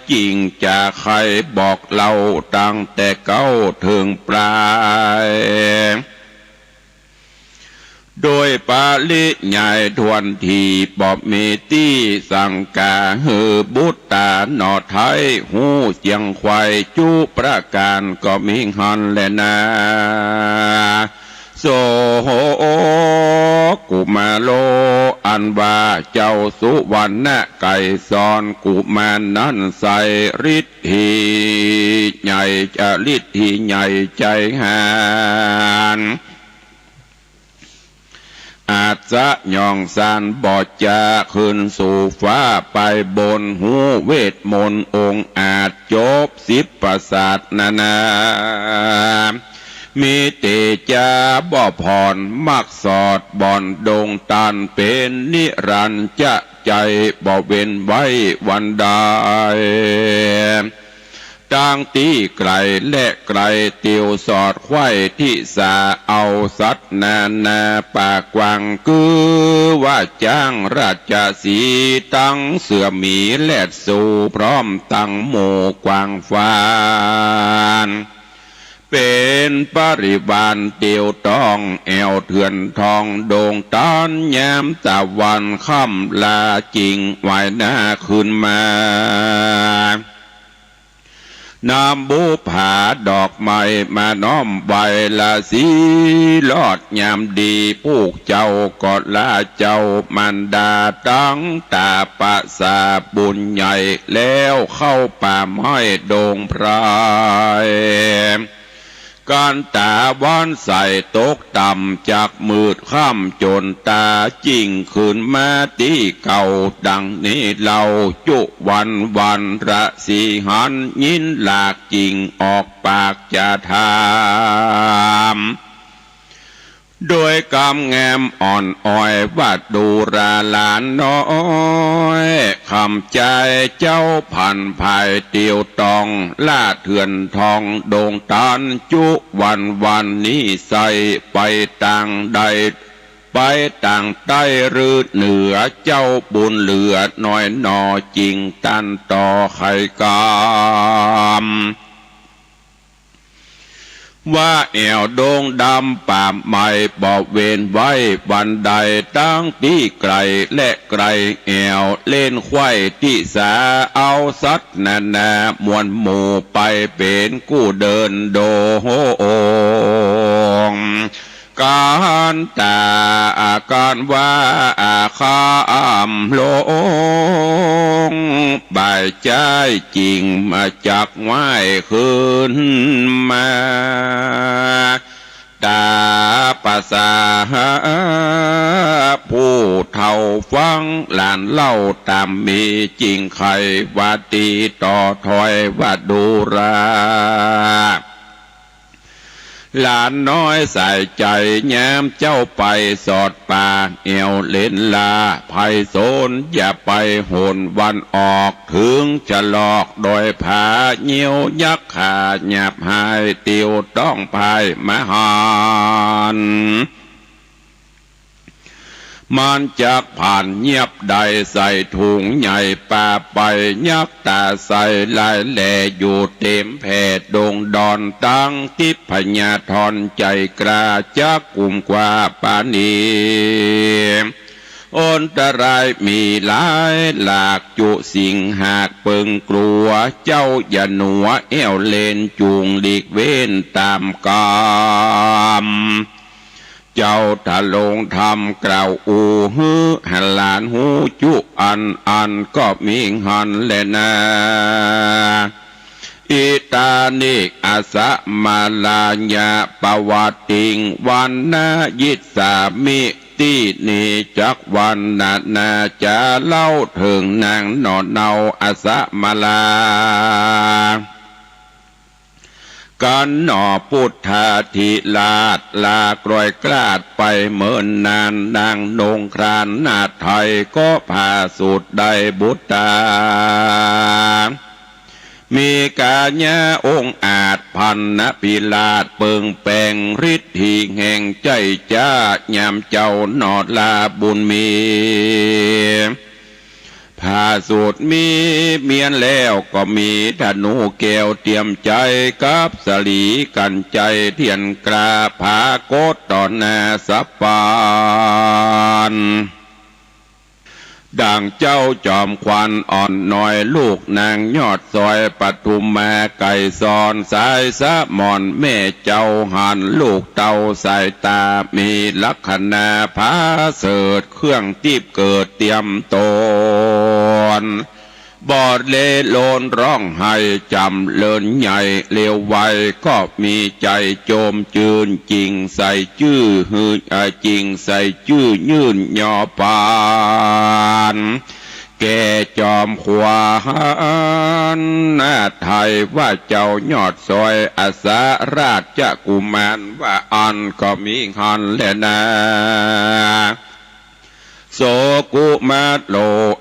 จิ่งจะไขบอกเล่าตั้งแต่เก๊าเถิงปาย โดยปริยายถ้วนที บ่มีตี้สังก๋า หื้อบุตรต๋าหน่อไท้ ฮู้เสียงควายจุประก๋าน ก็มีหั้นแลนา โส กุมาโร อันว่าเจ้าสุวรรณไกรสรกุมารนั้นใส่ ฤทธีใหญ่ จะฤทธีใหญ่ใจ๋หัน อาจจะหย่องสันบ่จะขึ้นสู่ฟ้าไปบน ฮู้เวทมนต์องอาจ จบสิบประสาทนานา มีเตจ๊าบ่ผ่อน มักสอดบ่อนดงตาน เป๋นนิรันดร์จะใจ๋ บ่เว้นไว้วันใด ตั้งตี้ไก๋และไก๋ เตียวสอดไขว้ทิศา เอาสัตว์นานาปากกว้าง คือว่าจ๊างราชสีห์ ตังเสือหมีแลดสู พร้อมตังหมู่กวางฟาน เป๋นปริวารเตียวต้อง แอ่วเถื่อนทองดงตาน ยามตะวันค่ำลาจิ่งไหว้หน้าขึ้นมา นำบุปผาดอกไม้มาน้อมไหว้ ราศีรอดยามดี พวกเจ้าก็ลาเจ้ามารดา ตังต๋าประสาบุญใหญ่ แล้วเข้าป่าไม้ดงไพร ก๋านต๋าวันใสตกต่ำ จักมืดค่ำจ๋นต๋า จิ่งคืนมาตี้เก่า ดังนี้เล่า จุวันวันราศีหัน ยินหลากจิ่งออกปากจะถาม โดยกำแงมอ่อนอ้อยว่า ดูราหลานน้อย คำใจ๋เจ้าผันภายเตียวต้อง ล่าเถื่อนทองดงตาน จุวันวันนี้ใส่ ไปตางใด ไปตางใต้หรือเหนือ เจ้าบุญเหลือน้อยหน่อ จิ่งตันต่อไขกำ ว่าแอ่วดงดำป่าไม้บ่เว้นไว้วันใด ตังตี้ไก๋และไก๋แอ่ว เล่นไขว้ทิศา เอาสัตว์นานา มวลหมู่ไปเป๋นกู้เดินดง ก๋านต๋าก๋านว่า อาคามลง บ่ายใจ๋จิ่งมาจักไหว้คืนมา ต๋าประสาผู้เฒ่าฟังหลานเล่าต๋ามมี จิ่งไขว่าตี้ต่อถ้อยว่า ดูรา หลานน้อยใส่ใจ๋ ยามเจ้าไปสอดป่า แอ่วเล่นล่าไพศาล อย่าไปหนวันออก เถิงจะลอกดอยผา เยี่ยวยักษ์ขาหยาบหาย เตียวต้องพายมหันต์ เ มันจักผ่านเยียบได้ใส่ถุงใหญ่ปาไป ยักต๋าใสหลายแหล่อยู่เต๋มแผ่ดงดอน ตังทิพยธรใจ๋กล้าจักกุมกว้าปานี อันตรายมีหลายหลากจุสิ่งหากเปิงกลัว เจ้าอย่าหนัวแอ้วเลนจุ่งหลีกเว้นต๋ามกำ เจ้าทะลงธรรมกล่าวอู้หื้อหลานฮู้จุอันอันก็มีหั้นแลนา อิตานิ อัสสะมะลายะ ปะวัตติง วัณณะยิสสามิ ตี้นี้จักวรรณนาจ๋าเล่าเถิงนางหน่อเนา อัสสะมะลา กั๋นหน่อปุทธาธิราช ลากลอยกลาดไปเมินนาน นางนงครานนาถไทยก็ผาสุดได้บุตรา มีกายะองอาจพันนพิราช เปิงแป๋งฤทธิแห่งใจ๋จ๊า ยามเจ้าหน่อลาบุญมี ผาสุดมีเมียแล้วก็มีธนูแก้วเตรียมใจ๊ กับสลีกัญไชยเทียนกล้า ผากฏต่อหน้าสะปาน ดังเจ้าจอมขวัญอ่อนน้อย ลูกนางยอดซอยปทุมมาไกรสร สายสมรแม่เจ้าหัน ลูกเต้าสายต๋ามีลักขณา ผาเสริฐเครื่องตี้เกิดเตรียมต๋น บ่เลโลนร้องไห้จ๋ำเริญใหญ่ เลวไวก็มีใจ๋โจมจื้น จิ่งใส่จื้อหื้อ เอ่อ จิ่งใส่จื้อยื่นยอปาน แก่จอมขวัญนาถไทยว่าเจ้ายอดซอย อัสสะราชกุมารว่าอั้นก็มีหั้นแลนา โสกุมาโร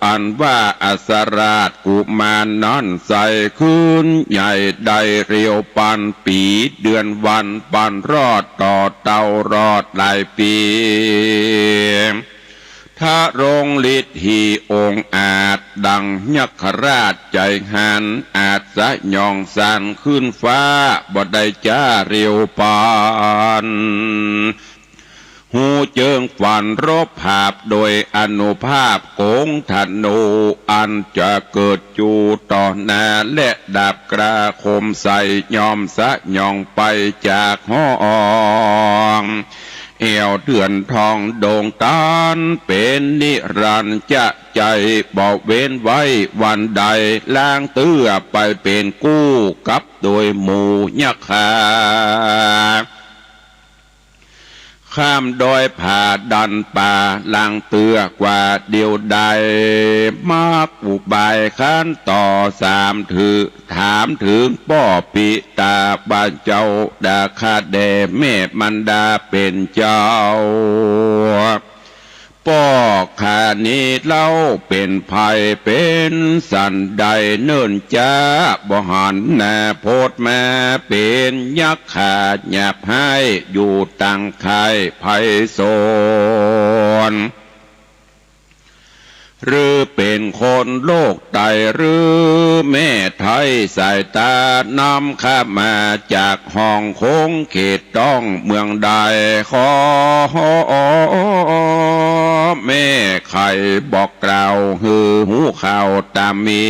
อันว่าอัสสะราชกุมารนั้นใสขึ้นใหญ่ได้เร็วปันปี๋ เดือนวันปันรอดต่อเต้ารอดหลายปี๋ ทรงฤทธิองอาจดังยักขราชใจ๋หัน อาจสยองสั่นขึ้นฟ้า บ่ได้จ๊าเร็วปัน ฮูเจิงฝันรบผาบโดยอานุภาพกงธนู อันจะเกิดอยู่ต่อหน้า และดาบกล้าคมใส่ย่อมสยองไปจากห้อง แอ่วเถื่อนทองดงตันเป๋นนิรันดร์จะใจ๋ บ่เว้นไว้วันใด ลางเตื้อไปเป๋นกู้กับโดยหมู่ยักขา ข้ามดอยผาดันป่า ลางเตื้อกว่าเดียวดาย มักอุบายคันต่อสามถือ ถามเถิงป้อปิตาว่าเจ้าดาข้าแด่แม่มารดาเป๋นเจ้า ป้อข้านี้เล่าเป๋นใผเป๋นสันใด เนิ่นจ๊าบ่หันหน้าโพดมา เป๋นยักขาหยาบฮ้ายอยู่ตังค่ายไพศาล หรือเป๋นคนโลกใต้ หรือแม่ไทยสายต๋านำข้ามาจากห้องคงเขตต้องเมืองใด ขอแม่ไขบอกกล่าวหื้อฮู้ข่าวต๋ามมี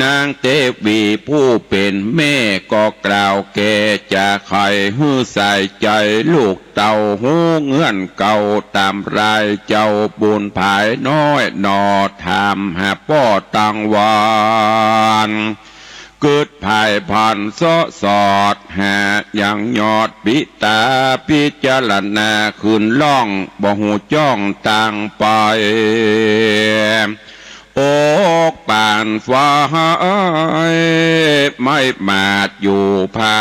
นางเตวีผู้เป๋นแม่ก็กล่าวแก่จะไขหื้อใส่ใจ๋ลูกเต้าฮู้เงื่อนเก่าต๋ามรายเจ้าบุญผายน้อยหน่อ ถามหาป้อตังวาน กึ๊ดผายผันเซาะสอดหายังยอดปิตา พิจารณาคืนล่องบ่ฮู้จ้องตางไป อกปานไฟไหม้หมาดอยู่ ผา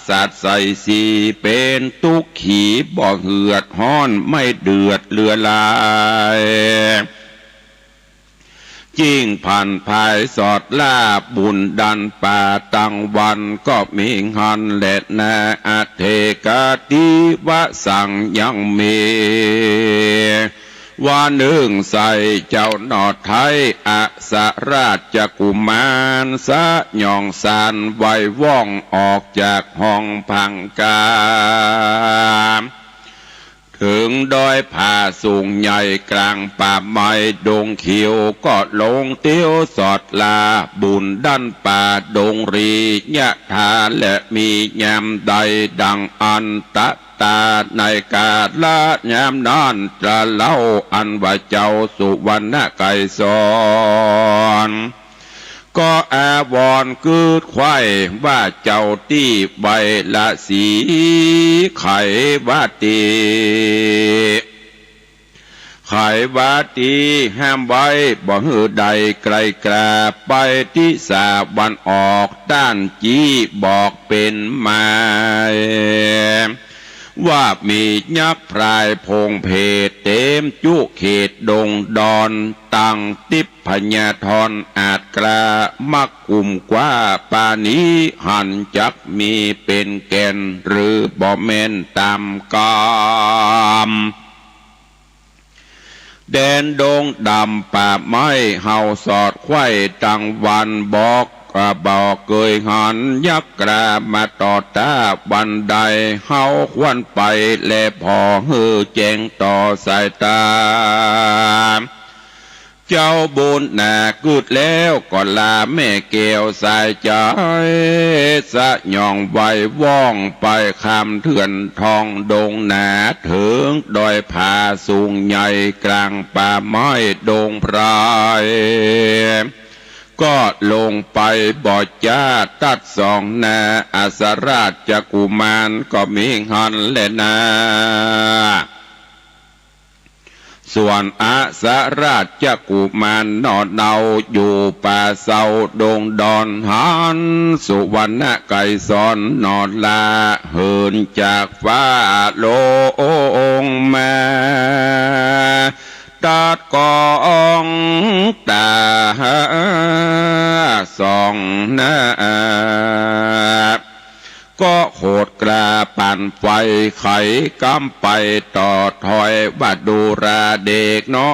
สัตว์ใส่สีเป๋นตุ๊กขี บ่เหือดฮ้อนไม่เดือดเลือดลาย จิ่งผันผายสอดหล้าบุญดันป่าตังวันก็มีหั้นแลนา อเถกะติวสังยังมี วานึ่งใส่เจ้าหน่อไท้ อสราชกุมารสยองสารไหวว่องออกจากห้องพังกา เถิงดอยผาสูงใหญ่กลางป่าไม้ดงเขียว ก็ลงเตียวสอดหล้าบุญดันป่าดงรียะทา และมียามใดดังอันตะตาในกาละยามนั้น ตะเล่าอันว่าเจ้าสุวรรณไกรสร ก็อาวรณ์กึ๊ดใคว่ว่าเจ้าตี้ไวละสี ไขวาตี ไขวาตีห้ามไว้บ่หื้อได้ไกลกล้า ไปตี้สะวันออกต้านจี้บอกเป๋นหมาย ว่ามียักษ์พรายพงเพศเต๋มจุเขตดงดอน ตังติพยาธรอาจกล้า มักกุมกว้าปานี หันจักมีเป๋นแก่นหรือบ่แม่นต๋ามกำ แดนดงดำป่าไม้เฮาสอดใคว่ตังวัน บอก บ่เกยหันยักษ์กล้ามาต่อต้าวันใด เฮาควรไปแลผ่อหื้อแจ้งต่อสายต๋า เจ้าบุญนากึ๊ดแล้วก็ลาแม่แก้วสายใจ๋ สยองไหวว่องไปข้ามเถื่อนทองดงหนา เถิงดอยผาสูงใหญ่กลางป่าไม้ดงไพร ก็ลงไปบ่จ้า ตัดสองหน้าอสราชกุมารก็มีหั้นแลนา ส่วนอสราชกุมารหน่อเนาอยู่ป่าเซาดงดอน หันสุวรรณไกรสรหน่อละเหินจากฟ้าลงมา ตัดกองต๋าสองหน้า ก็โขดกล้าปั่นไฟไขกำไปต่อถอย ว่าดูราเด็กน้อ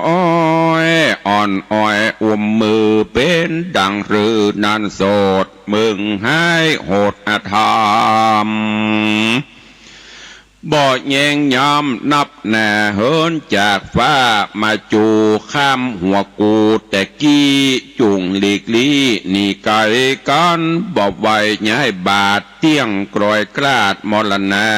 ยอ่อนอ้อยอุ้มมือเป๋นดังรือนั้นโสด มึงฮ้ายโหดอธรรม บ่แยงยามนับหน้าเหินจากฟ้ามาจู๋ข้ามหัวกูแต่กี้ จุ่งหลีกลี้หนีไก๋กั๋น บ่ไหวย้ายบาดเตี้ยงกรอยกลาดมรณา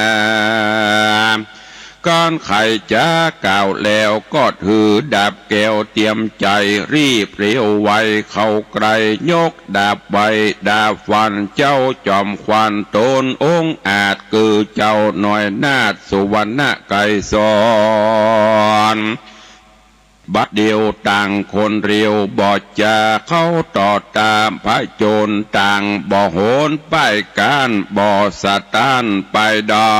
กั๋นใค่จ๋ากล่าวแล้วก็ถือดาบแก้วเตรียมใจ๋ รีบเร็วไวเข้าใก้ ยกดาบไหว้ดาบฟันเจ้าจอมขวัญต๋นองอาจ คือเจ้าน้อยนาถสุวรรณไกรสร บัดเดี่ยวต่างคนเร็วบ่จ๋า เข้าต่อต๋ามผจญต่างบ่หน ป้ายก้านบ่สะต้านไปได้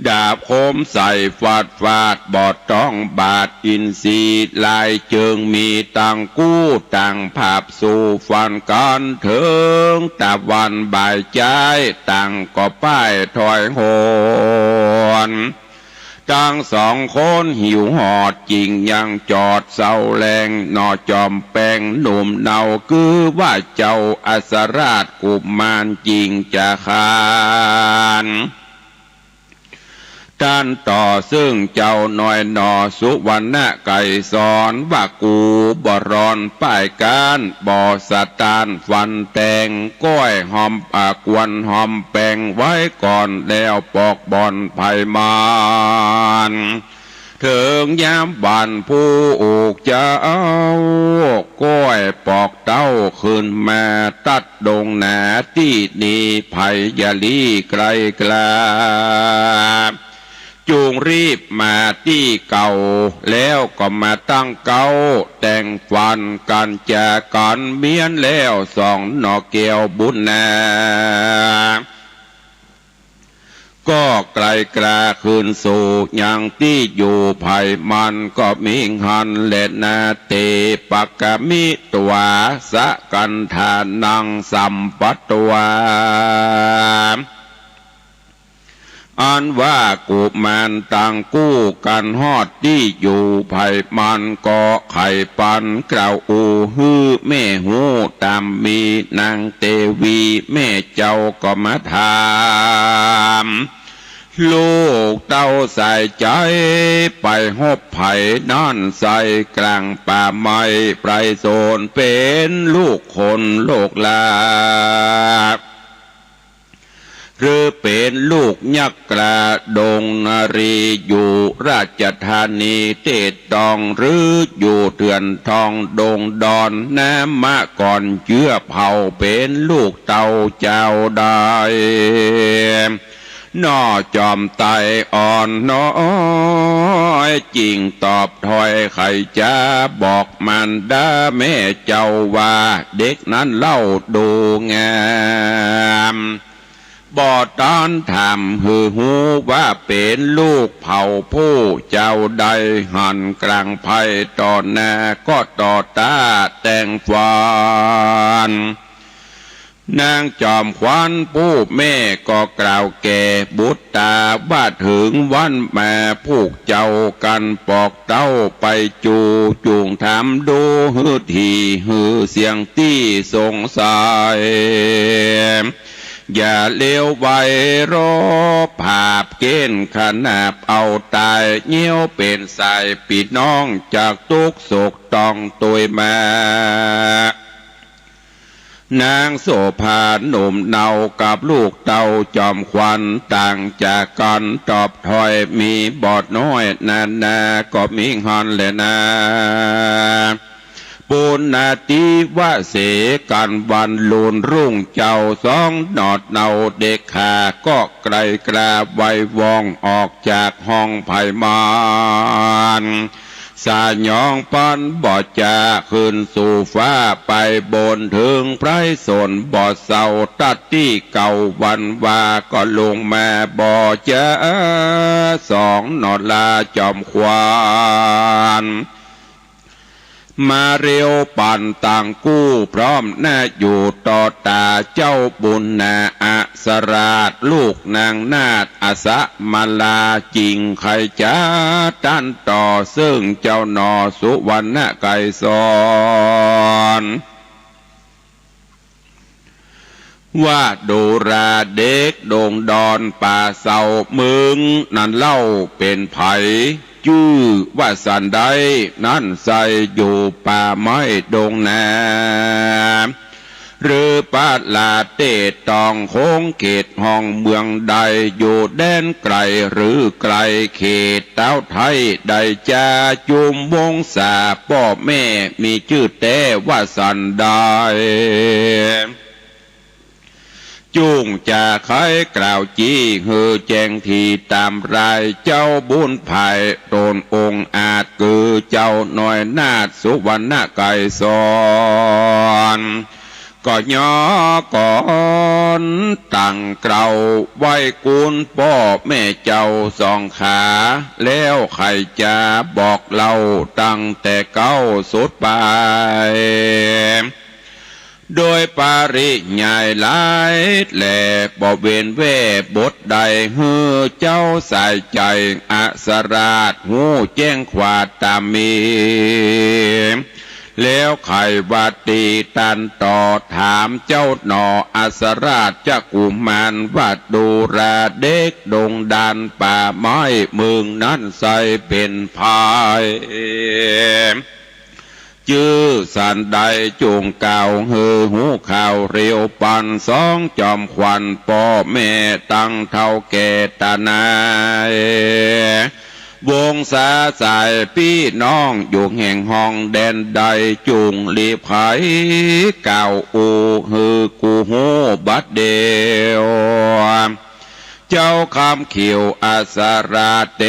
ดาบคมใส่ฟาดฟาดบ่ต้องบาดอินทรีย์ ลายเจิงมีต่างกู้ต่างผาบสู้ฟันกั๋น เถิงตะวันบ่ายจ๊ายต่างก็ป้ายถอยหน ตังสองคนหิวหอดจิ่งยังจอดเซาแลง หน่อจอมแปงหนุ่มเนา คือว่าเจ้าอสราชกุมารจิ่งจะขาน ต้านต่อซึ่งเจ้าน้อยหน่อสุวรรณไกรสร ว่ากูบ่รอนป้ายก้านบ่สะต้านฟันแตง ก้อยหอม อ่า กวนหอมแปงไว้ก่อนแล้วปอกบ่อนไผมัน เถิงยามบ่านผู้อุกเจ้า ก้อยปอกเต้าขึ้นมาตัดดงหนาตี้นี้ ไผอย่าลี้ไกลกล้า จุ่งรีบมาตี้เก่า แล้วก็มาตั้งเก๊า แต่งฟันกั๋นจ๋ากั๋นเมี้ยนแล้วสองหน่อแก้วบุญนา ก็ไกลกล้าคืนสู่ยังตี้อยู่ใผมันก็มิหั้นแลนา เตปะกะมิตวา สะกัณฑานัง สัมปัตตวา อันว่ากุมารตังกู้กั๋นฮอดตี้อยู่ใผมันก็ใค่ปันกล่าวอู้หื้อแม่ฮู้ต๋ามมี นางเตวีแม่เจ้าก็มาถาม ลูกเต้าสายใจ๋ไปฮบใผนั้นไส้ กล๋างป่าไม้ไพรสน เป๋นลูกคนลูกหล้า หรือเป๋นลูกยักษ์กล้าดงนารี อยู่ราชธานีเตตอง หรืออยู่เถื่อนทองดงดอน นามะก่อนเจื้อเผ่า เป๋นลูกเต้าจาวใด หน่อจอมไตอ่อนน้อย จึงตอบถ้อยไขจ๋าบอกมารดาแม่เจ้าว่า เด็กนั้นเล่าดูงาม บ่ต้านถามหื้อฮู้ว่าเป๋นลูกเผ่าผู้จาวใด หันกลางไพร่ต่อหน้าก็ต่อต๋าแต่งฝัน นางจอมขวัญผู้แม่ก็กล่าวแก่บุตรต๋าว่า เถิงวันมาผูกเจ้ากั๋นปอกเต้าไปจู๋ จุ่งถามดูหื้อถี่หื้อเสี้ยงตี้สงสัย อย่าเลวไวรอผาบเก้นขนาบเอาต๋าย เยี้ยวเป๋นสายปี้น้องจากตุ๊กข์โศกต้องตวยมา นางโสภาหนุ่มเนากับลูกเต้าจอมขวัญ ต่างจากกั๋นตอบถ้อยมีบ่น้อยนานา ก็มิหั้นแลนา ปุณณาติวะเสกั๋นวันลุนรุ่งเจ้า สองหนอดเนาเด็กข้าก็ไกลกล้าไวว่องออกจากห้องไพร่มัน สยองปันบ่จ๋าขึ้นสู่ฟ้าไปบน เถิงไพร่สนบ่เศร้าตัดตี้เก่าวันวา ก็ลงมาบ่จ๋าสองหนอลาจอมขวัญ มาเร็วปันตังกู้พร้อมหน้าอยู่ต่อต๋าเจ้าบุญนาอัสราช ลูกนางนาฏอสมาลา จึงไขจ๋าต้านต่อเซิ่งเจ้าหนอสุวรรณไกรสร ว่าดูราเด็กดงดอนป่าเศร้าเมืองนั้นเล่าเป๋นใผ จื้อว่าสันใด นั้นไส้อยู่ป่าไม้ดงนา หรือป่าลาเตตองโค้งเขตห้องเมืองใด อยู่แดนไกลหรือไกลเขตเต้าไทยใด จาจุมวงศาป้อแม่มีจื้อแต๊ว่าสันใด จุ่งจะไขกล่าวจี้หื้อแจ้งถี่ต๋ามราย เจ้าบุญภายต๋นองค์อาจ คือเจ้าน้อยนาฏสุวรรณไกรสร ก็ยอก่อนตั้งเกล้าไหว้คุณป้อแม่เจ้าสองขา แล้วไขจ๋าบอกเล่าตั้งแต่เก๊าสุดปาย โดยปริยายหลายแล บ่เว้นแว่บทใด หื้อเจ้าสายใจ๋อัสราชฮู้แจ้งความต๋ามมี แล้วไขว่าตี้ต้านต่อถามเจ้าหนออัสราชกุมาร ว่าดูราเด็กดงดานป่าไม้เมืองนั้นไส้เป๋นใผ จื้อสันใด จุ่งกล่าวหื้อฮู้ข่าวเร็วปัน สองจอมขวัญป้อแม่ตังเฒ่าแก่ต๋านาย วงศาสายปี้น้องอยู่แห่งห้องแดนใด จุ่งรีบไขกล่าวอู้หื้อกูฮู้บัดเดี่ยว เจ้าคำเขียวอัสราเต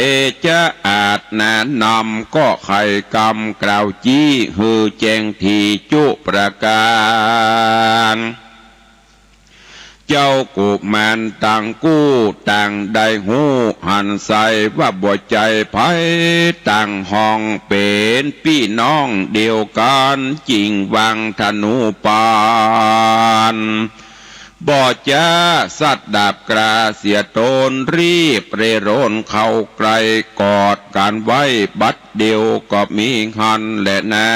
จะอาจแนะนำ ก็ไขกำกล่าวจี้หื้อแจ้งถี่จุประก๋าน เจ้ากุมารตังกู้ต่างได้ฮู้หันใส่ว่าบ่ใจ้ใผ ต่างฮ้องเป๋นปี้น้องเดียวกั๋น จิ่งวางธนูปาน บ่จ๊าสัตว์ดาบกล้าเสียตน รีบเร่ร่อนเข้าใกล้ กอดกั๋นไว้บัดเดียวก็มีหั้นแหละนา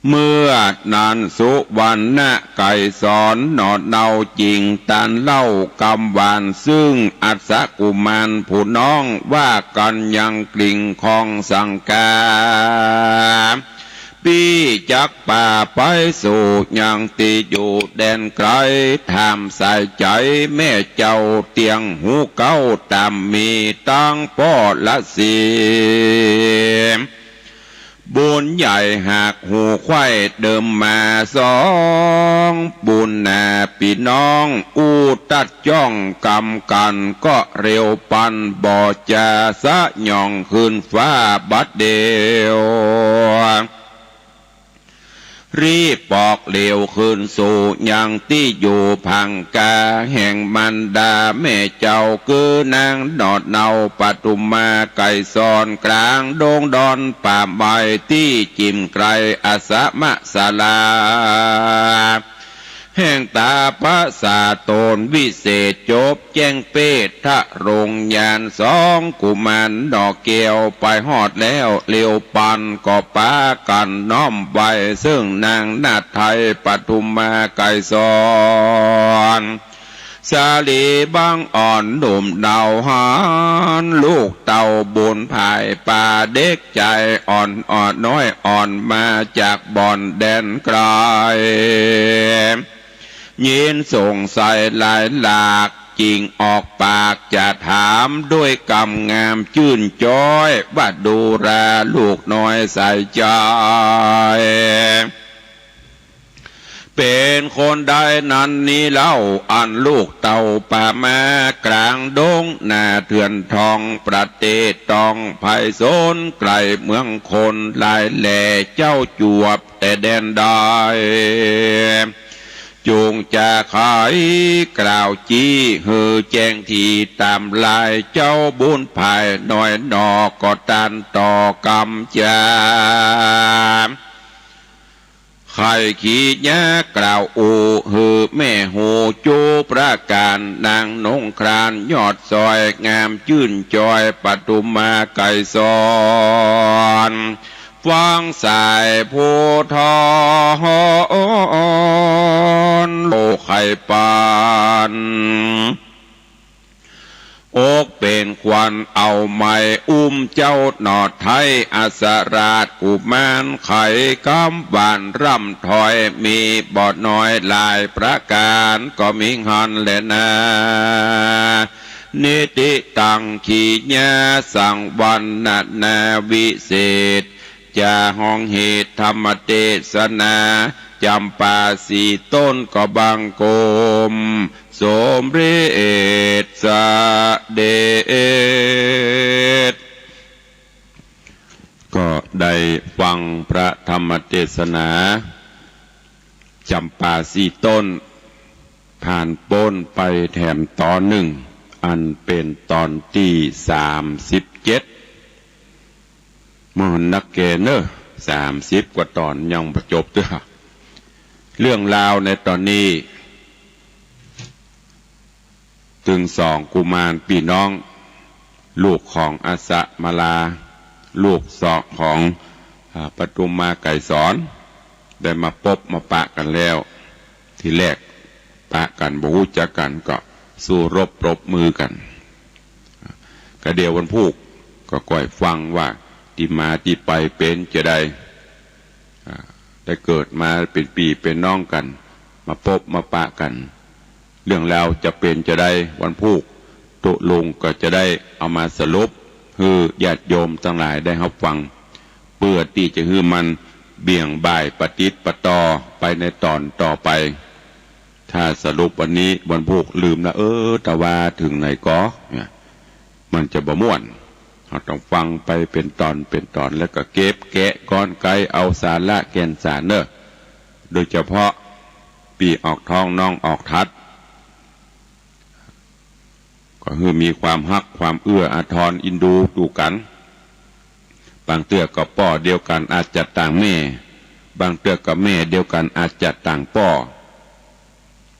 เมื่อนั้นสุวรรณไกรสรณ์หนอเนาจิ่งตานเล่ากำหวาน ซึ่งอัศกุมารผู้น้องว่ากั๋นยังกริ่งคองสังกา ปี้จักปาไปสู่ยังตี้อยู่แดนไกล ถามสายใจ๋แม่เจ้าเตียงหูเก๊า ต่ำมีตังป้อละสี บุญใหญ่หากหูไขว้เดิมมาสอง บุญนาปี้น้องอู้ตัดจ้องกำกั๋น ก็เร็วปันบ่จ๊าสะหย่องขึ้นฟ้าบัดเดียว รีบปอกเหลียวขึ้นสู่ยังตี้อยู่ผังกา แห่งมารดาแม่เจ้า คือนางหนอเนาปทุมมาไกรสรณ์ กลางดงดอนป่าไม้ตี้จิ่มไกลอสมศาลา แห่งต๋าพระสาตนวิเศษจบแจ้งเปทะรงญาณ สองกุมารหนอแก้วไปฮอดแล้วเร็วปัน ก็ปากั๋นน้อมไหว้ซึ่งนางนาฏไทยปทุมมาไกรสรณ์ สาลีบังอ่อนหนุ่มเนาหัน ลูกเต้าบุญผายปาเด็กใจ๋อ่อน อ่อนน้อยอ่อนมาจากบ่อนแดนไกล ยินสงสัยหลายหลาก จิ่งออกปากจะถามด้วยกำงามจื้นจ๊อย ว่าดูราลูกน้อยสายใจ๋ เป๋นคนใดนั้นนี้เล่า อันลูกเต้าปามากลางดงนาเถื่อนทอง ประเทศต้องไพศาลไกลเมืองคน หลายแหล่เจ้าจวบแต่แดนใด จงจะไขกล่าวจี้หื้อแจ้งทีต๋ามลาย เจ้าบุญผายน้อยหนอ ก็ต้านต่อกำจา ไขขีญากล่าวอู้หื้อแม่ฮู้จุประก๋าน นางนงครานยอดสอย งามจื้นจ๊อยปทุมมาไกรสรณ์ ฟังสายผู้ทอนโลไขปัน อกเป๋นขวัญเอาไหม้อุ้มเจ้าหนอไท้ อัศราชกุมารไขกำหวานร่ำถอย มีบ่น้อยหลายประก๋าน ก็มีหั้นแลนา นิติตังขีญาสังวรรณนาวิเศษ จะฮ้องเหตุธรรมเตสนา จำปาสี่ต้นก็บังคมสมเร็จเสด็จ ก็ได้ฟังพระธรรมเตสนา จำปาสี่ต้น ผ่านป๊นไปแถมต๋อนนึ่ง อันเป๋นต๋อนตี้สามสิบเจ็ด เมื่อนักแกเนอะ สามสิบกว่าต๋อนยังบ่จบเตื้อ เรื่องราวในต๋อนนี้ ตึงสองกุมารปี้น้อง ลูกของอัสสะมาลา ลูกสองของ อ่า ปทุมมาไกรสรณ์ ได้มาปบมาปะกั๋นแล้ว ทีแรกปะกั๋นบ่ฮู้จักกั๋น ก็สู้รบปรบมือกั๋น ก็เดี๋ยววันพูกก็ก้อยฟังว่าตี้มาตี้ไปเป๋นจาใด อ่า ได้เกิดมาเป๋นปี้เป๋นน้องกั๋น มาปบมาปะกั๋น เรื่องราวจะเป๋นจาใด วันพูกตกลงก็จะได้เอามาสรุปหื้อญาติโยมตังหลายได้ฮับฟัง เปื้อตี้จะหื้อมันเบี่ยงบ่ายปะติดปะต่อไปในต๋อนต่อไป ถ้าสรุปวันนี้วันพูกลืมนะ เออ แต่ว่าเถิงไหนก็เนี่ย มันจะบ่ม่วน เฮาต้องฟังไปเป๋นต๋อนเป๋นต๋อน แล้วก็เก็บแกะกรรไกรเอาสาระแก่นสารเนอะ โดยเฉพาะ ปี้ออกท้องน้องออกธัด ก็หื้อมีความฮักความเอื้ออาทรเอ็นดูดูกั๋น บางเตื้อก็ป้อเดียวกั๋นอาจจะต่างแม่ บางเตื้อก็แม่เดียวกั๋นอาจจะต่างป้อ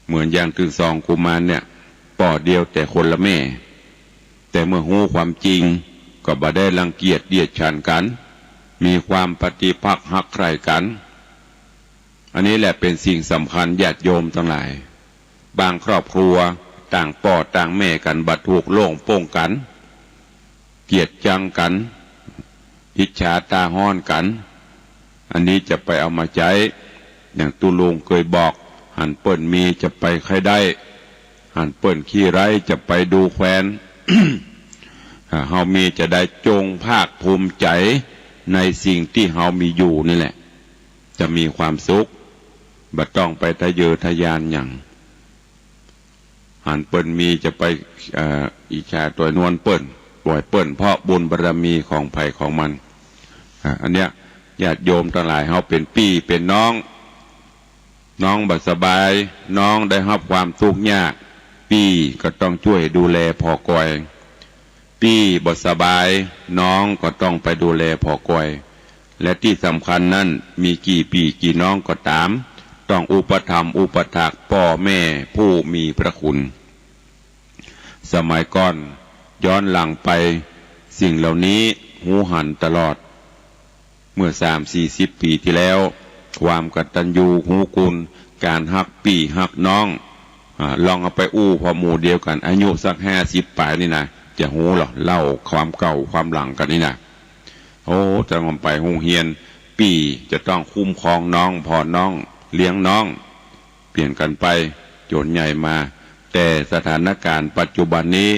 เหมือนอย่างตึงสองกุมารเนี่ย ป้อเดียวแต่คนละแม่ แต่เมื่อฮู้ความจริงก็บ่ได้รังเกียจเดียดฉันกั๋น มีความปฏิภักษ์ฮักใคร่กั๋น อันนี้แหละเป๋นสิ่งสำคัญญาติโยมตังหลาย บางครอบครัวต่างป้อต่างแม่กั๋นบ่ถูกโล่งโป้งกั๋น เกลียดจังกั๋น อิจฉาต๋าฮ้อนกั๋น อันนี้จะไปเอามาใจ๊ อย่างตุ๊ลุงเกยบอก หันเปิ้นมีจะไปใค่ได้ หันเปิ้นขี้ไร้จะไปดูแควน อ่า เฮามีจะได้จงภาคภูมิใจ๋ในสิ่งตี้เฮามีอยู่นี่แหละ จะมีความสุข บ่ต้องไปทะเยอทะยานหยัง หันเปิ้นมีจะไป เอ่อ อิจฉาตวยนวลเปิ้น ปล่อยเปิ้น เพราะบุญบารมีของใผของมัน อ่า อันเนี้ย ญาติโยมตังหลาย เฮาเป๋นปี้เป๋นน้อง น้องบ่สบาย น้องได้ฮับความตุ๊กข์ยาก ปี้ก็ต้องจ้วยดูแลผ่อกอย ปี้บ่สบาย น้องก็ต้องไปดูแลผ่อกอย และตี้สำคัญนั้น มีกี่ปี้กี่น้องก็ต๋าม ต้องอุปถัมภ์อุปถากป้อแม่ผู้มีพระคุณ สมัยก่อนย้อนหลังไป สิ่งเหล่านี้ฮู้หันตลอด เมื่อสามสี่สิบปี๋ตี้แล้ว ความกตัญญูฮู้คุณ ก๋านฮักปี้ฮักน้อง อ่า ลองเอาไปอู้พ่อหมู่เดียวกั๋น อายุสักห้าสิบป๋ายนี่นะ จะฮู้ลอ เล่าความเก่าความหลังกั๋นนี่นะ โอ้ ตั้งแต่ไปโฮงเฮียน ปี้จะต้องคุ้มครองน้อง ผ่อน้อง เลี้ยงน้อง เปลี่ยนกั๋นไปจ๋นใหญ่มา แต่สถานการณ์ปัจจุบันนี้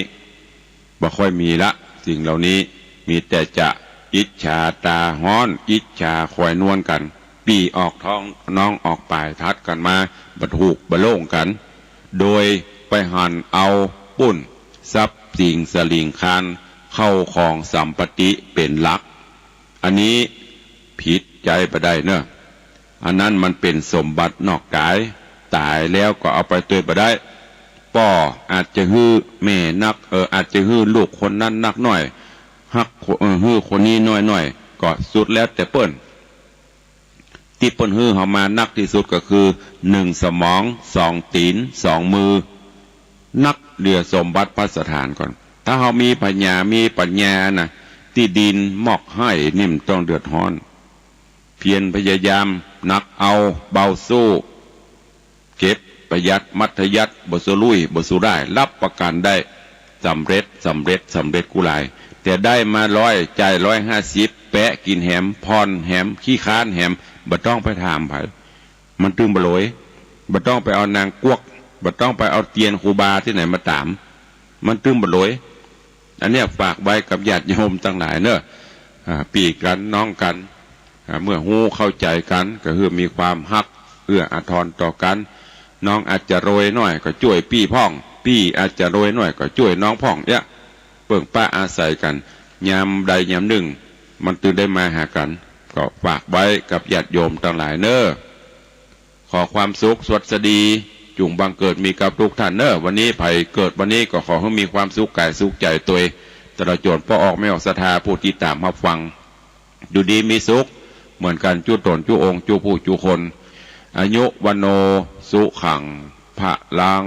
บ่ค่อยมีละ สิ่งเหล่านี้ มีแต่จะอิจฉาต๋าฮ้อน อิจฉาคอยนวลกั๋น ปี้ออกท้องน้องออกป๋ายธัดกั๋นมา บ่ถูกบ่โล่งกั๋น โดยไปหันเอาปุ้น ทรัพย์สิงสลิงคาร เข้าของสัมปติเป๋นหลัก อันนี้ผิดใจ๊บ่ได้เนาะ อันนั้นมันเป๋นสมบัตินอกก๋าย ต๋ายแล้วก็เอาไปตวยบ่ได้ ป้ออาจจะหื้อแม่นัก เออ อาจจะหื้อลูกคนนั้นนักหน้อย ฮัก เออ หื้อคนนี้น้อยๆ ก็สุดแล้วแต่เปิ้น ตี้เปิ้นหื้อเฮามานักตี้สุดก็คือ หนึ่งสมอง สองตี๋น สองมือ นักเดียวสมบัติภัสถานก่อน ถ้าเฮามีผญา มีปั๋ญญานะ ตี้ดินมอกไฮ่นี่บ่ต้องเดือดฮ้อน เพียรพยายาม หนักเอา เบาสู้ เก็บประหยัดมัธยัสถ์ บ่สุรุ่ย บ่สุร่าย ฮับประกั๋นได้ สำเร็จ สำเร็จ สำเร็จกู้หลาย แต่ได้มาร้อย จ่ายร้อยห้าสิบ แปะกิ๋นแหม ผ่อนแหม ขี้ค้านแหม บ่ต้องไปถามใผ มันตึงบ่หลวย บ่ต้องไปเอานางกวัก บ่ต้องไปเอาเตียนครูบาตี้ไหนมาต๋าม มันตึงบ่หลวย อันเนี้ยฝากไว้กับญาติโยมตังหลายเนาะ อ่า ปี้กั๋นน้องกั๋น อ่า เมื่อฮู้เข้าใจ๋กั๋น ก็หื้อมีความฮักเอื้ออาทรต่อกั๋น น้องอาจจะรวยหน้อยก็จ้วยปี้พ่อง ปี้อาจจะรวยหน้อยก็จ้วยน้องพ่อง เนี่ย เปิ้งป้าอาศัยกั๋น ยามใดยามนึ่ง มันตึงได้มาหากั๋น ก็ฝากไว้กับญาติโยมตังหลายเนาะ ขอความสุขสวัสดี จุ่งบังเกิดมีกับทุกท่านเนาะ วันนี้ใผเกิดวันนี้ก็ขอหื้อมีความสุขก๋ายสุขใจ๋ตวย ตลอดจ๋นป้อออกแม่ออกศรัทธาผู้ติดต๋ามฮับฟัง อยู่ดีมีสุขเหมือนกั๋นจุ๊ต๋นจุ๊องค์จุ๊ผู้จุ๊คน อายุ วัณโณ สุขัง พลัง